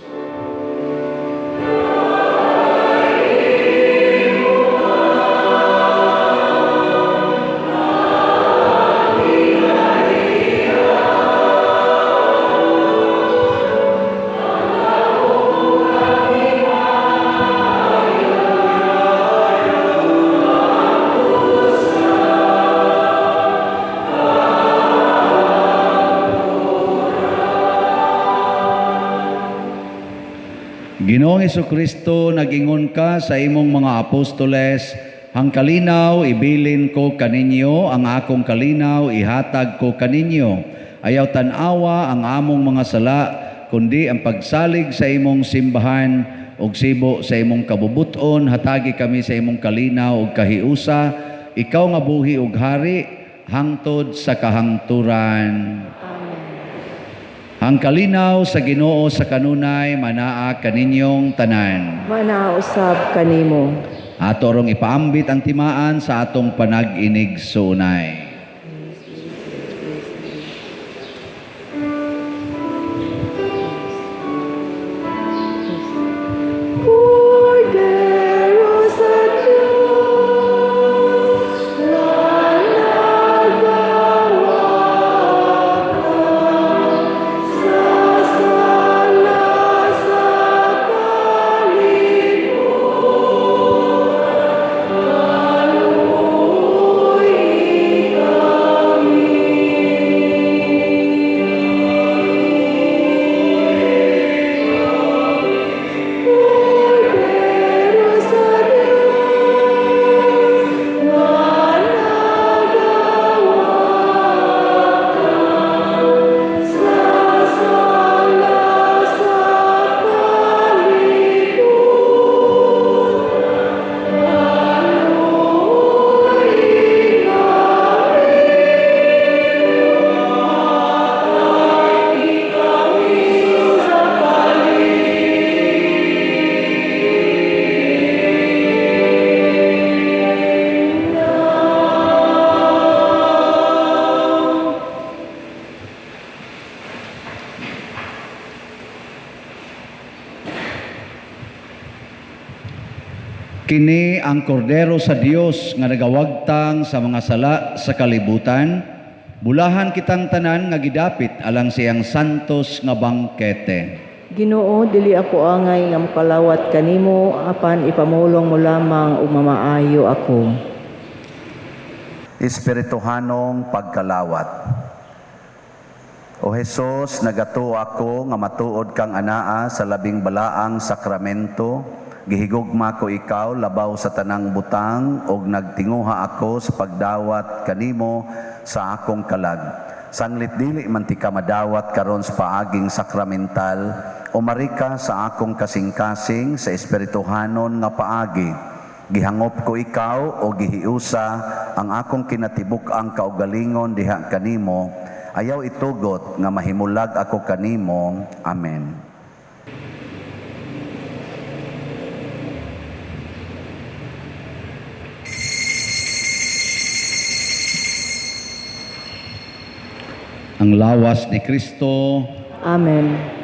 Ginoong Hesukristo, nagingon ka sa imong mga apostoles, "Ang kalinaw ibilin ko kaninyo, ang akong kalinaw ihatag ko kaninyo. Ayaw tan-awa ang among mga sala, kundi ang pagsalig sa imong simbahan ug sibo sa imong kabubuton, hatagi kami sa imong kalinaw ug kahiusa, ikaw nga buhi ug hari hangtod sa kahangturan." Ang kalinaw sa Ginoo sa kanunay manaa kaninyong tanan. Manaa usab kanimo. Ato rong ipaambit ang timaan sa atong panag-inig suunay. Kordero sa Diyos, nga nagawagtang sa sala sa kalibutan, kaluoy kami. Kordero sa Diyos, nga nagawagtang sa sala sa kalibutan, kaluoy kami. Hatagi kami sa kalinaw. Kini ang kordero sa Dios nga nagawagtang sa mga sala sa kalibutan. Bulahan kitang tanan nga gidapit alang siyang santos nga bangkete. Ginoo, dili ako angay nga mokalawat kanimo, apan ipamulong mo lamang ug mamaayo ako. Espirituhanong pagkalawat. O Hesus, nagatuo ako nga matuod kang anaa sa labing balaang sakramento. Gihigugma ko ikaw labaw sa tanang butang ug nagtinguha ako sa pagdawat kanimo sa akong kalag. Sanglit dili man ti ka madawat karon sa paaging sakramental, umari ka sa akong kasing-kasing sa espirituhanon nga paagi. Gihangop ko ikaw o gihiusa ang akong kinatibuk-ang kaugalingon diha kanimo. Ayaw itugot nga mahimulag ako kanimo. Amen. Ang lawas ni Kristo. Amen.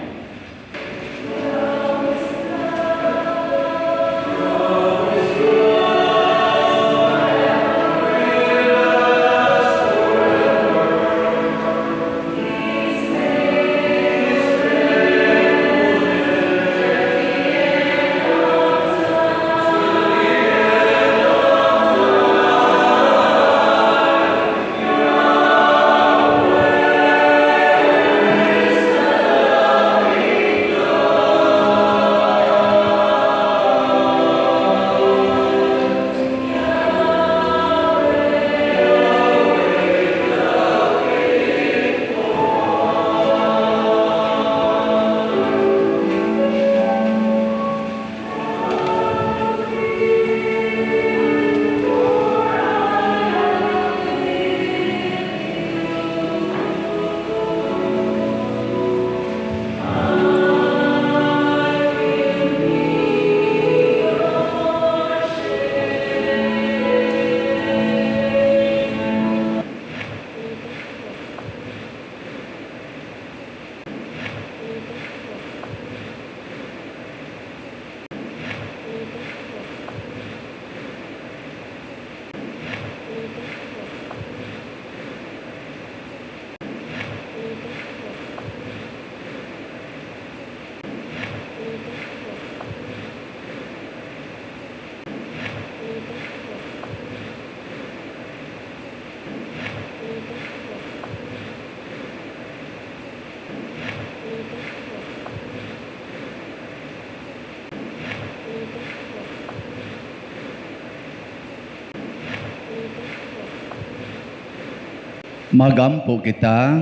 Magampo kita.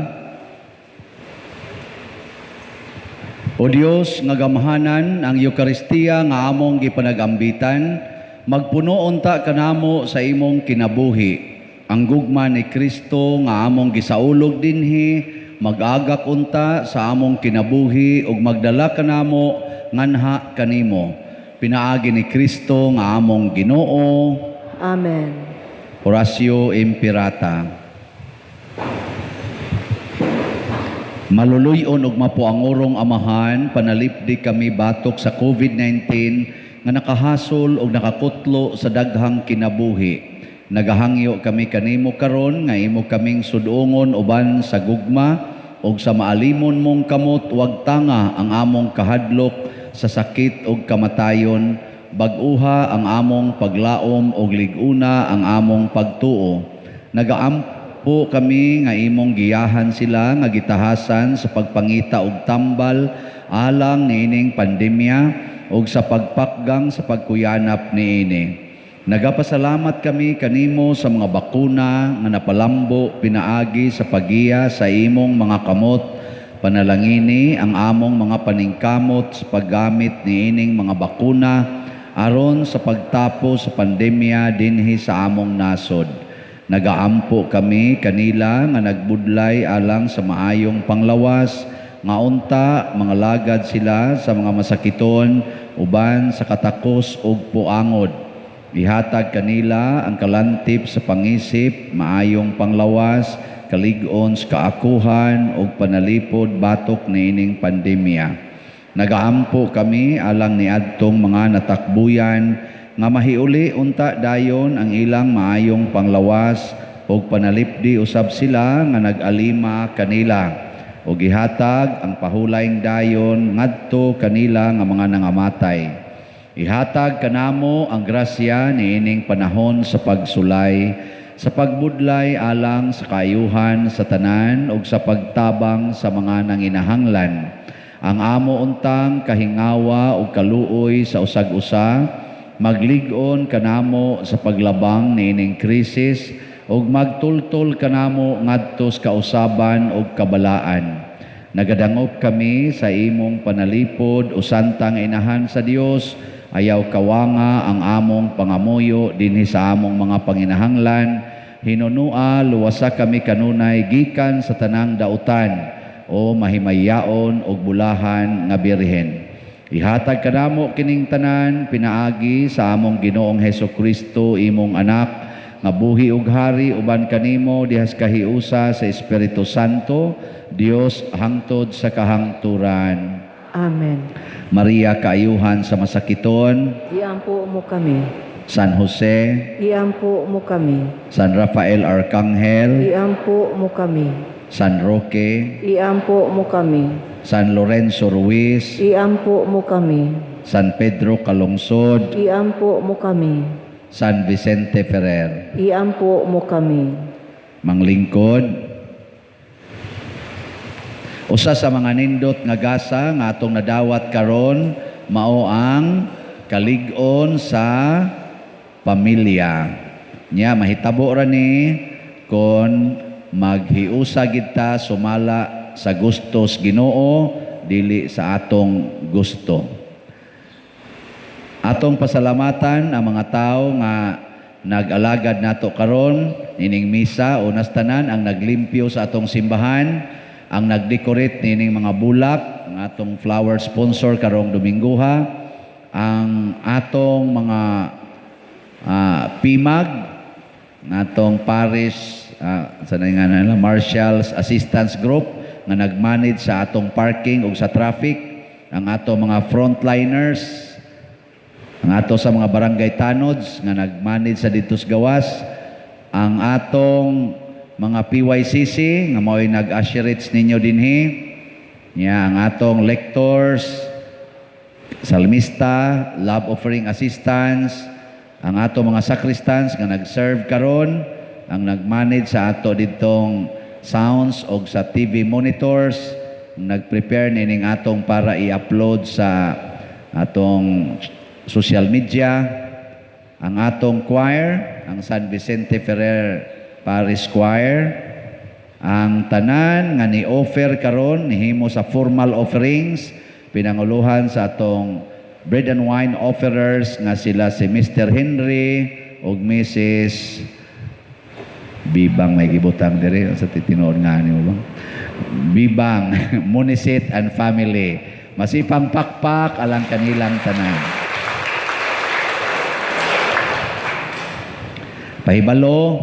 O Dios nga gamhanan, ang Eukaristiya nga among gipanagambitan, magpuno unta kanamo sa imong kinabuhi. Ang gugma ni Kristo nga among gisaulog dinhi, mag-agak unta sa among kinabuhi ug magdala kanamo nganha kanimo. Pinaagi ni Kristo nga among Ginoo. Amen. Oratio Imperata. Maluluy-on ug mapuangorong Amahan, panalipdi kami batok sa COVID-19 nga nakahasol ug nakakutlo sa daghang kinabuhi. Nagahangyo kami kanimo karon nga imo kaming sudongon uban sa gugma ug sa maalimon mong kamot, wag tanga ang among kahadlok sa sakit ug kamatayon, bag-uha ang among paglaom ug lig-una ang among pagtuo. Nagaampo kami nga imong giyahan sila nga gitahasan sa pagpangita og tambal alang niining pandemya ug sa pagpakgang sa pagkuyanap niini. Nagapasalamat kami kanimo sa mga bakuna nga napalambo pinaagi sa pagiya sa imong mga kamot. Panalangini ang among mga paningkamot sa paggamit niining mga bakuna aron sa pagtapos sa pandemya dinhi sa among nasod. Nagaampo kami kanila nga nagbudlay alang sa maayong panglawas, nga unta mga lagad sila sa mga masakiton uban sa katakos ug puangod. Ihatag kanila ang kalantip sa pangisip, maayong panglawas, kalig-on sa kaakuhan ug panalipod batok niining pandemya. Nagaampo kami alang niadtong mga natakbuyan nga mahiuli unta dayon ang ilang maayong panglawas ug panalipdi usab sila nga nag-alima kanila ug gihatag ang pahulayng dayon ngadto kanila nga mga nangamatay. Ihatag kanamo ang grasya niining panahon sa pagsulay, sa pagbudlay alang sa kaayuhan sa tanan ug sa pagtabang sa mga nanginahanglan. Ang amo untang kahingawa ug kaluoy sa usag-usa, maglig-on kanamo sa paglabang niining krisis ug magtultol kanamo ngadto sa kausaban ug kabalaan. Nagadangop kami sa imong panalipod o santang inahan sa Dios, ayaw kawanga ang among pangamuyo dinhi sa among mga panginahanglan. Hinunua luwasa kami kanunay gikan sa tanang dautan o mahimayaon og bulahan nga birhen. Ihatag kanamo kining tanan pinaagi sa among Ginoong Hesus Kristo, imong anak nga buhi ug hari uban kanimo dihas kahiusa sa Espiritu Santo, Dios hangtod sa kahangturan. Amen. Maria, kaayuhan sa masakiton, Iampo mo kami. San Jose, Iampo mo kami. San Rafael Arcangel, Iampo mo kami. San Roque, Iampo mo kami. San Lorenzo Ruiz, Iampo mo kami. San Pedro Calungsod, Iampo mo kami. San Vicente Ferrer. Iampo mo kami. Manglingkod, usa sa mga nindot nga gasa nga atong nadawat karon mao ang kalig-on sa pamilya. Nya mahitabo ra ni kon maghiusa gid ta sumala sa gustos Ginoo dili sa atong gusto. Atong pasalamatan ang mga tawo nga nag-alagad nato karon nining misa. Unas tanan ang naglimpyo sa atong simbahan, ang nagdecorate nining mga bulak, ang atong flower sponsor karong Domingoha, ang atong mga PIMAG, ang atong parish sa nga nila, Marshals Assistance Group nga nagmanage sa atong parking ug sa traffic, ang atong mga frontliners, ang ato sa mga barangay tanods nga nagmanage sa dito sa gawas, ang atong mga PYCC nga mao'y nag-usherates ninyo dinhi, nya ang atong lectors, salmista, love offering assistants, ang atong mga sacristans nga nag-serve karon, ang nag-manage sa ato ditong sounds og sa TV monitors, nag-prepare nining atong para i-upload sa atong social media, ang atong choir, ang San Vicente Ferrer Parish Choir, Ang tanan nga ni-offer karon nihimo sa formal offerings, pinanguluhan sa atong bread and wine offerers nga sila si Mr. Henry ug Mrs. Bibang, may gibutang diri sa tinuod nga nimo bang Bibang Munisit and family. Masipang pakpak alang kanilang tanan. Pahibalo,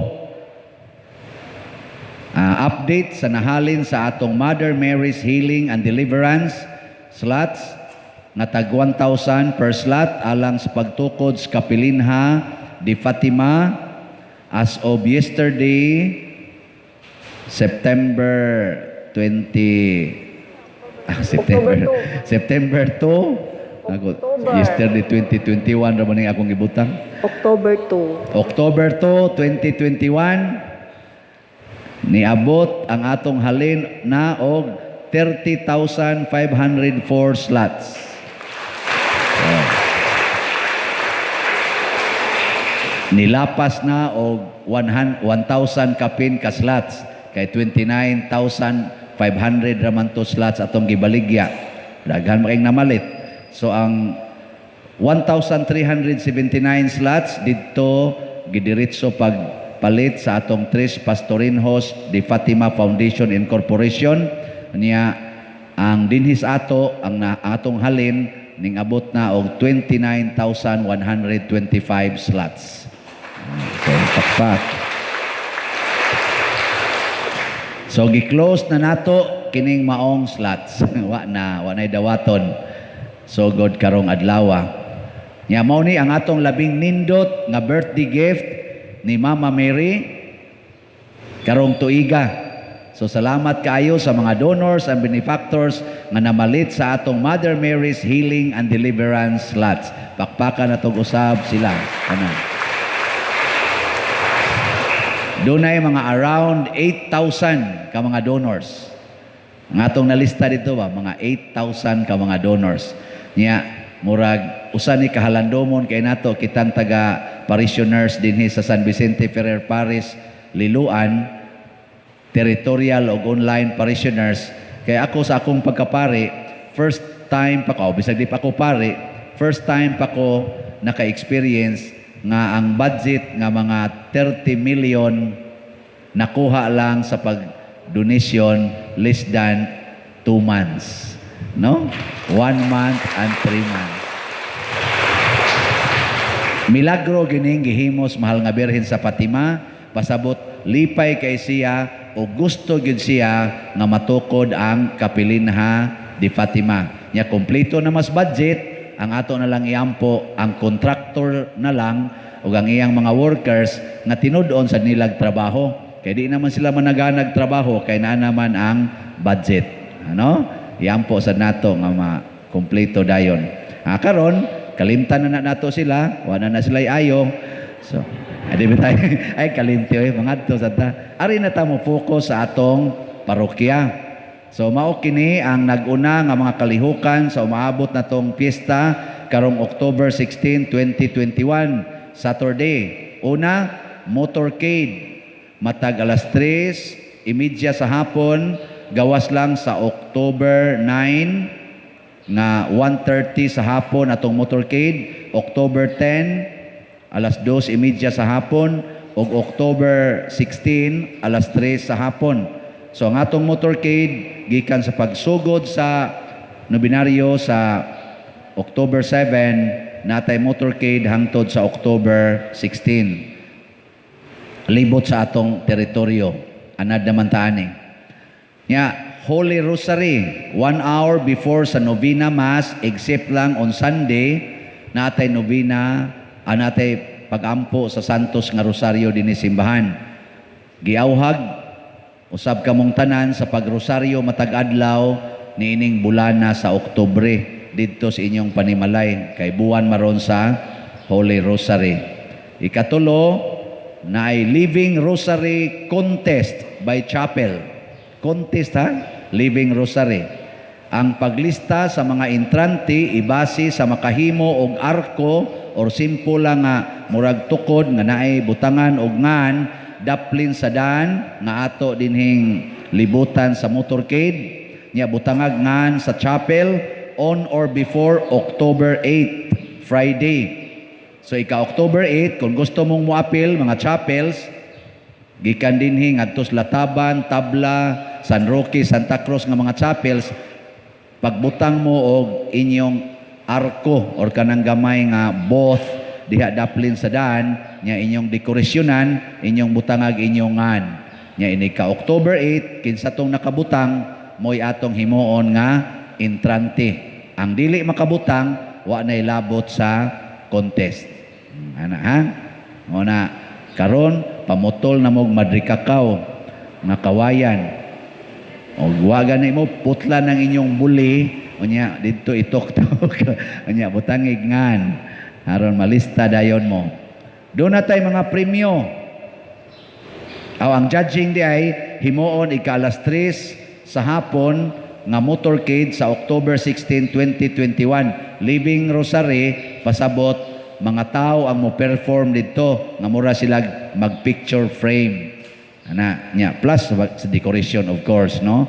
update sa nahalin sa atong Mother Mary's Healing and Deliverance slots nga tag 1,000 per slot alang sa pagtukod sa Kapilinha di Fatima as of yesterday, September 20, September September 2. Ako, yesterday 2021 ra man ni akong gibutang. October 2. October 2, 2021, niabot ang atong halin na og 30,504 slots. So, nilapas na og 1,000 kapin ka slots kay 29,500 raman to slots atong gibaligya. Daghan makayong namalit. So ang 1,379 slots didto gidiretso pagpalit sa atong Tres Pastorinhos de Fatima Foundation Incorporation. Niya ang dinhis ato ang na, atong halin ning abot na og 29,125 slots. So pakpak. So gi-close na nato kining maong slots. Wa na, wa nay dawaton. So God karong adlaw. Nya mao ni ang atong labing nindot nga birthday gift ni Mama Mary karong tuiga. So salamat kaayo sa mga donors and benefactors nga namalit sa atong Mother Mary's Healing and Deliverance slots. Pakpakan natong usab sila. Tanan. Dunay mga around 8,000 ka mga donors. Ang atong nalista dito ba, mga 8,000 ka mga donors. Nya murag usa ni kahalandomon kay nato kitang taga parishioners dinhi sa San Vicente Ferrer Parish Liloan, territorial og online parishioners. Kay ako sa akong pagkapari, first time pa ko, bisag di pa ako pari, first time pa ko naka-experience nga ang budget nga mga 30 million nakuha lang sa pag-donation less than 2 months. No? 1 month and 3 months. Milagro gining gihimos mahal nga Birhen sa Fatima, pasabot lipay kay siya o gusto gyud siya nga matukod ang Kapilinha di Fatima. Nya kompleto na mas budget, ang ato na lang iampo ang contractor na lang ug ang iyang mga workers nga tinud-on sa nilag trabaho. Kay di naman sila managanag trabaho kay naa naman ang budget. Ano? Iampo sa nato nga makumpleto dayon. Karon kalimtan na nato sila, wala na sila ayo. So, adi ba tayo? Ay kalimti oy mangadto sa ta. Ari na ta mo focus sa atong parokya. So mao kini ang nag-una nga mga kalihukan sa umaabot na tong piyesta karong October 16, 2021, Saturday. Una, motorcade matag alas 3:30 sa hapon, gawas lang sa October 9 nga 1:30 sa hapon atong motorcade, October 10 alas 2:30 sa hapon ug October 16 alas 3 sa hapon. So ang atong motorcade gikan sa pagsugod sa nobinaryo sa October 7 natay motorcade hangtod sa October 16. Libot sa atong teritoryo anad naman ta ani. Nya Holy Rosary 1 hour before sa novena mass, except lang on Sunday natay novena, anatay pagampo sa Santos nga Rosaryo dinhi simbahan. Giauhag usab kamong tanan sa pagrosaryo matag adlaw niining bulana sa Oktubre didto sa inyong panimalay kay buwan maron sa Holy Rosary. Ikatulo, naay Living Rosary Contest by Chapel. Contest ha? Living Rosary. Ang paglista sa mga entrante ibase sa makahimo og arko or simple lang nga murag tukod nga naay butangan og ngan daplin sa daan nga ato dinhing libutan sa motorcade nya, butangag ngan sa chapel on or before October 8, Friday. So ika October 8, kung gusto mong moapil, mga chapels gikan dinhi ngadto sa Lataban, Tabla, San Roque, Santa Cruz nga mga chapels, pagbutang mo og inyong arko or kanang gamay nga booth diha daplin sa daan nya, inyong dekorasyonan, inyong butangag inyong ngan nya. Ini ka October 8, kinsa tong nakabutang, mo'y atong himuon nga entrante. Ang dili makabutang, wa nay labot sa contest ana, ha. Mo na karon pamutol na mog madrikakaw nga kawayan og wa gani mo putla ng inyong buli unya didto itok-tok unya butangig ngan aron malista dayon mo. Doon na tay mga premyo. Aw, ang judging di ay himuon ika alas 3 sa hapon nga motorcade sa October 16, 2021. Living Rosary, pasabot mga tao ang mo perform dito nga mura sila mag picture frame. Ana nya, plus sa decoration, of course, no.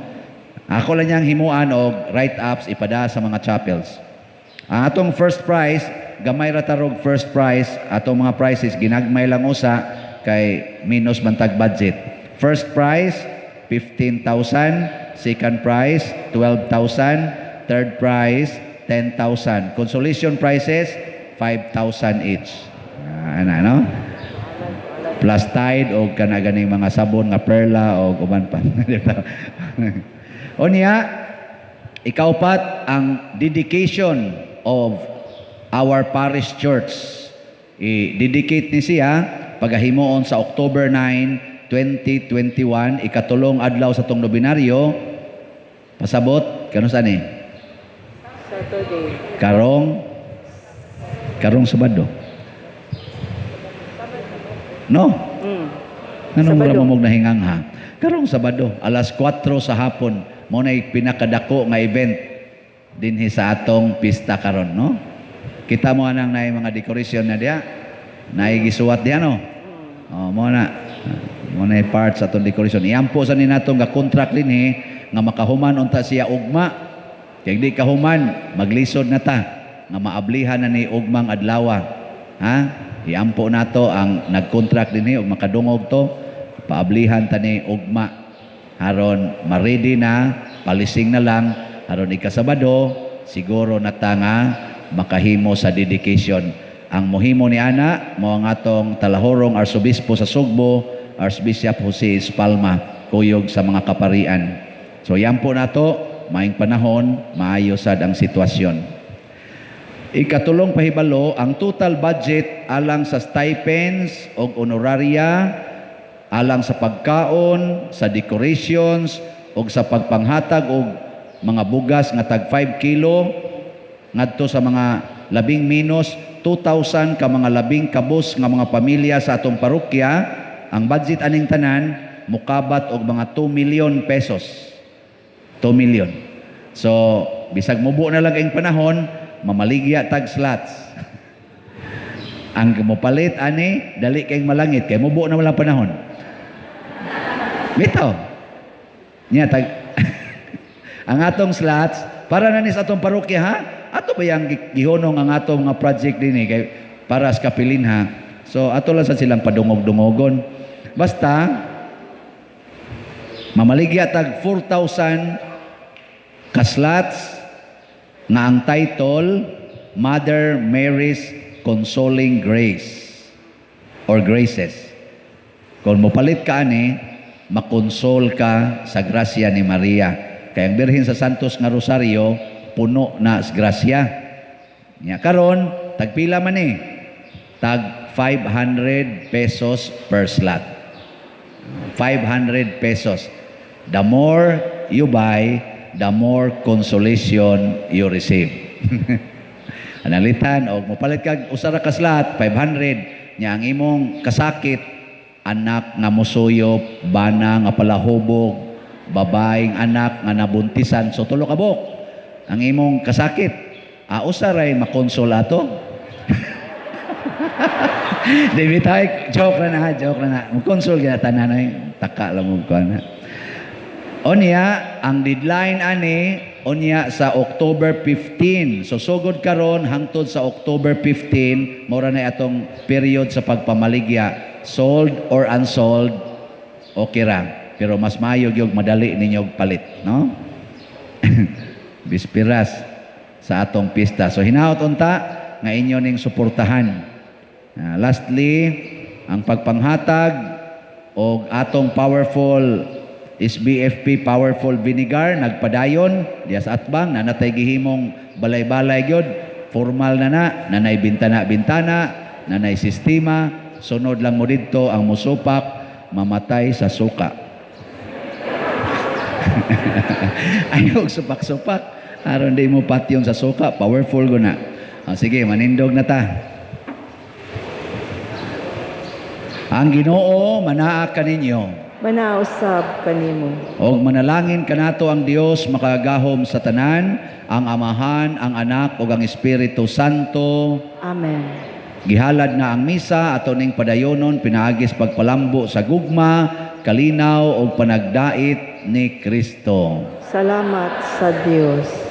Ako lang niyang himuan og write-ups ipada sa mga chapels. Ang atong first prize, gamay ra tarog first prize, atong mga prizes ginagmay lang usa kay minus man tag budget. First prize 15,000, second prize 12,000, third prize 10,000. Consolation prizes 5,000 each. Ah, ana, no? Plus Tide o kana ganing mga sabon nga Perla o uban pa. Di ba? Unya, ikaupat, ang dedication of our parish church. I-dedicate ni siya pagahimuon sa October 9, 2021, ikatulong adlaw sa tong nobinaryo. Pasabot, kano ni? Saturday. Karong Sabado. No? Anong Sabado. mura mo nahingang, ha? Karong Sabado, alas 4 sa hapon, mo na pinakadako nga event dinhi sa atong pista karon, no? Kita mo anang naay mga decoration na diya. Naay gisuwat diya, no? Oh, mo na. Mo na part sa atong decoration. Iampo sa ni natong ga contract dinhi nga makahuman unta siya ugma. Kay di kahuman, maglisod na ta nga maablihan na ni ugmang adlaw. Ha? Iampo nato ang nagkontract dinhi og makadungog to, paablihan ta ni ugma aron ma-ready na, palising na lang aron ikasabado siguro na ta nga makahimo sa dedication. Ang mohimo ni ana mo ang atong talahorong arsobispo sa Sugbo, Archbishop Jose Espalma, kuyog sa mga kaparian. So yan po nato, maing panahon, maayo sad ang sitwasyon. Ikatulong pahibalo, ang total budget alang sa stipends o honoraria, alang sa pagkaon, sa decorations, o sa pagpanghatag og mga bugas nga tag 5 kilo ngadto sa mga labing minus 2,000 ka mga labing kabus nga mga pamilya sa atong parokya, ang budget aning tanan mukabat og mga 2 million pesos. 2 million. So, bisag mubo na lang ang panahon, mamaligya tag slots. Ang mopalit ani, dali kayong malangit kay mubo na walang panahon. Bitaw. Nya tag ang atong slots para na ni sa atong parokya, ha. Ato ba yang gihunong ang atong mga project dinhi kay para sa kapilin, ha. So ato lang sa silang padungog-dungogon. Basta mamaligya tag 4,000 ka slots nga ang title Mother Mary's Consoling Grace or Graces. Kung mopalit ka ani, makonsol ka sa grasya ni Maria. Kaya ang Birhen sa Santos nga Rosario, puno na sa grasya. Nya karon, tagpila man ni? Tag 500 pesos per slot. 500 pesos. The more you buy, the more consolation you receive. Analitan, og mopalit kag usa ra ka slot, 500, nya ang imong kasakit, anak nga musuyop, bana nga palahubog, babaeng anak nga nabuntisan, so tulo ka buok ang imong kasakit. Ah, usa ray makonsol ato. Di bitay, joke na na, joke na na. Console gina tanan ay taka lang mo ko na. Unya, ang deadline ani unya sa October 15. So sugod karon hangtod sa October 15, mao ra na atong period sa pagpamaligya. Sold or unsold, okay ra. Pero mas maayo gyud madali ninyo palit, no? Bispiras sa atong pista. So hinaot unta nga inyo ning suportahan. Lastly, ang pagpanghatag og atong powerful SBFP powerful vinegar nagpadayon diya sa atbang nanatay gihimong balay-balay gyud, formal na na, nanay bintana-bintana, nanay sistema. Sunod lang mo didto, ang musupak mamatay sa suka. Ayaw supak-supak aron di mo patyon sa suka. Powerful guna. Sige, manindog na ta. Ang Ginoo manaa kaninyo. Manausab kanimo. Og manalangin kanato ang Dios makagagahom sa tanan, ang Amahan, ang Anak ug ang Espiritu Santo. Amen. Gihalad na ang misa, ato ning padayonon pinaagis pagpalambo sa gugma, kalinaw ug panagdait ni Kristo. Salamat sa Dios.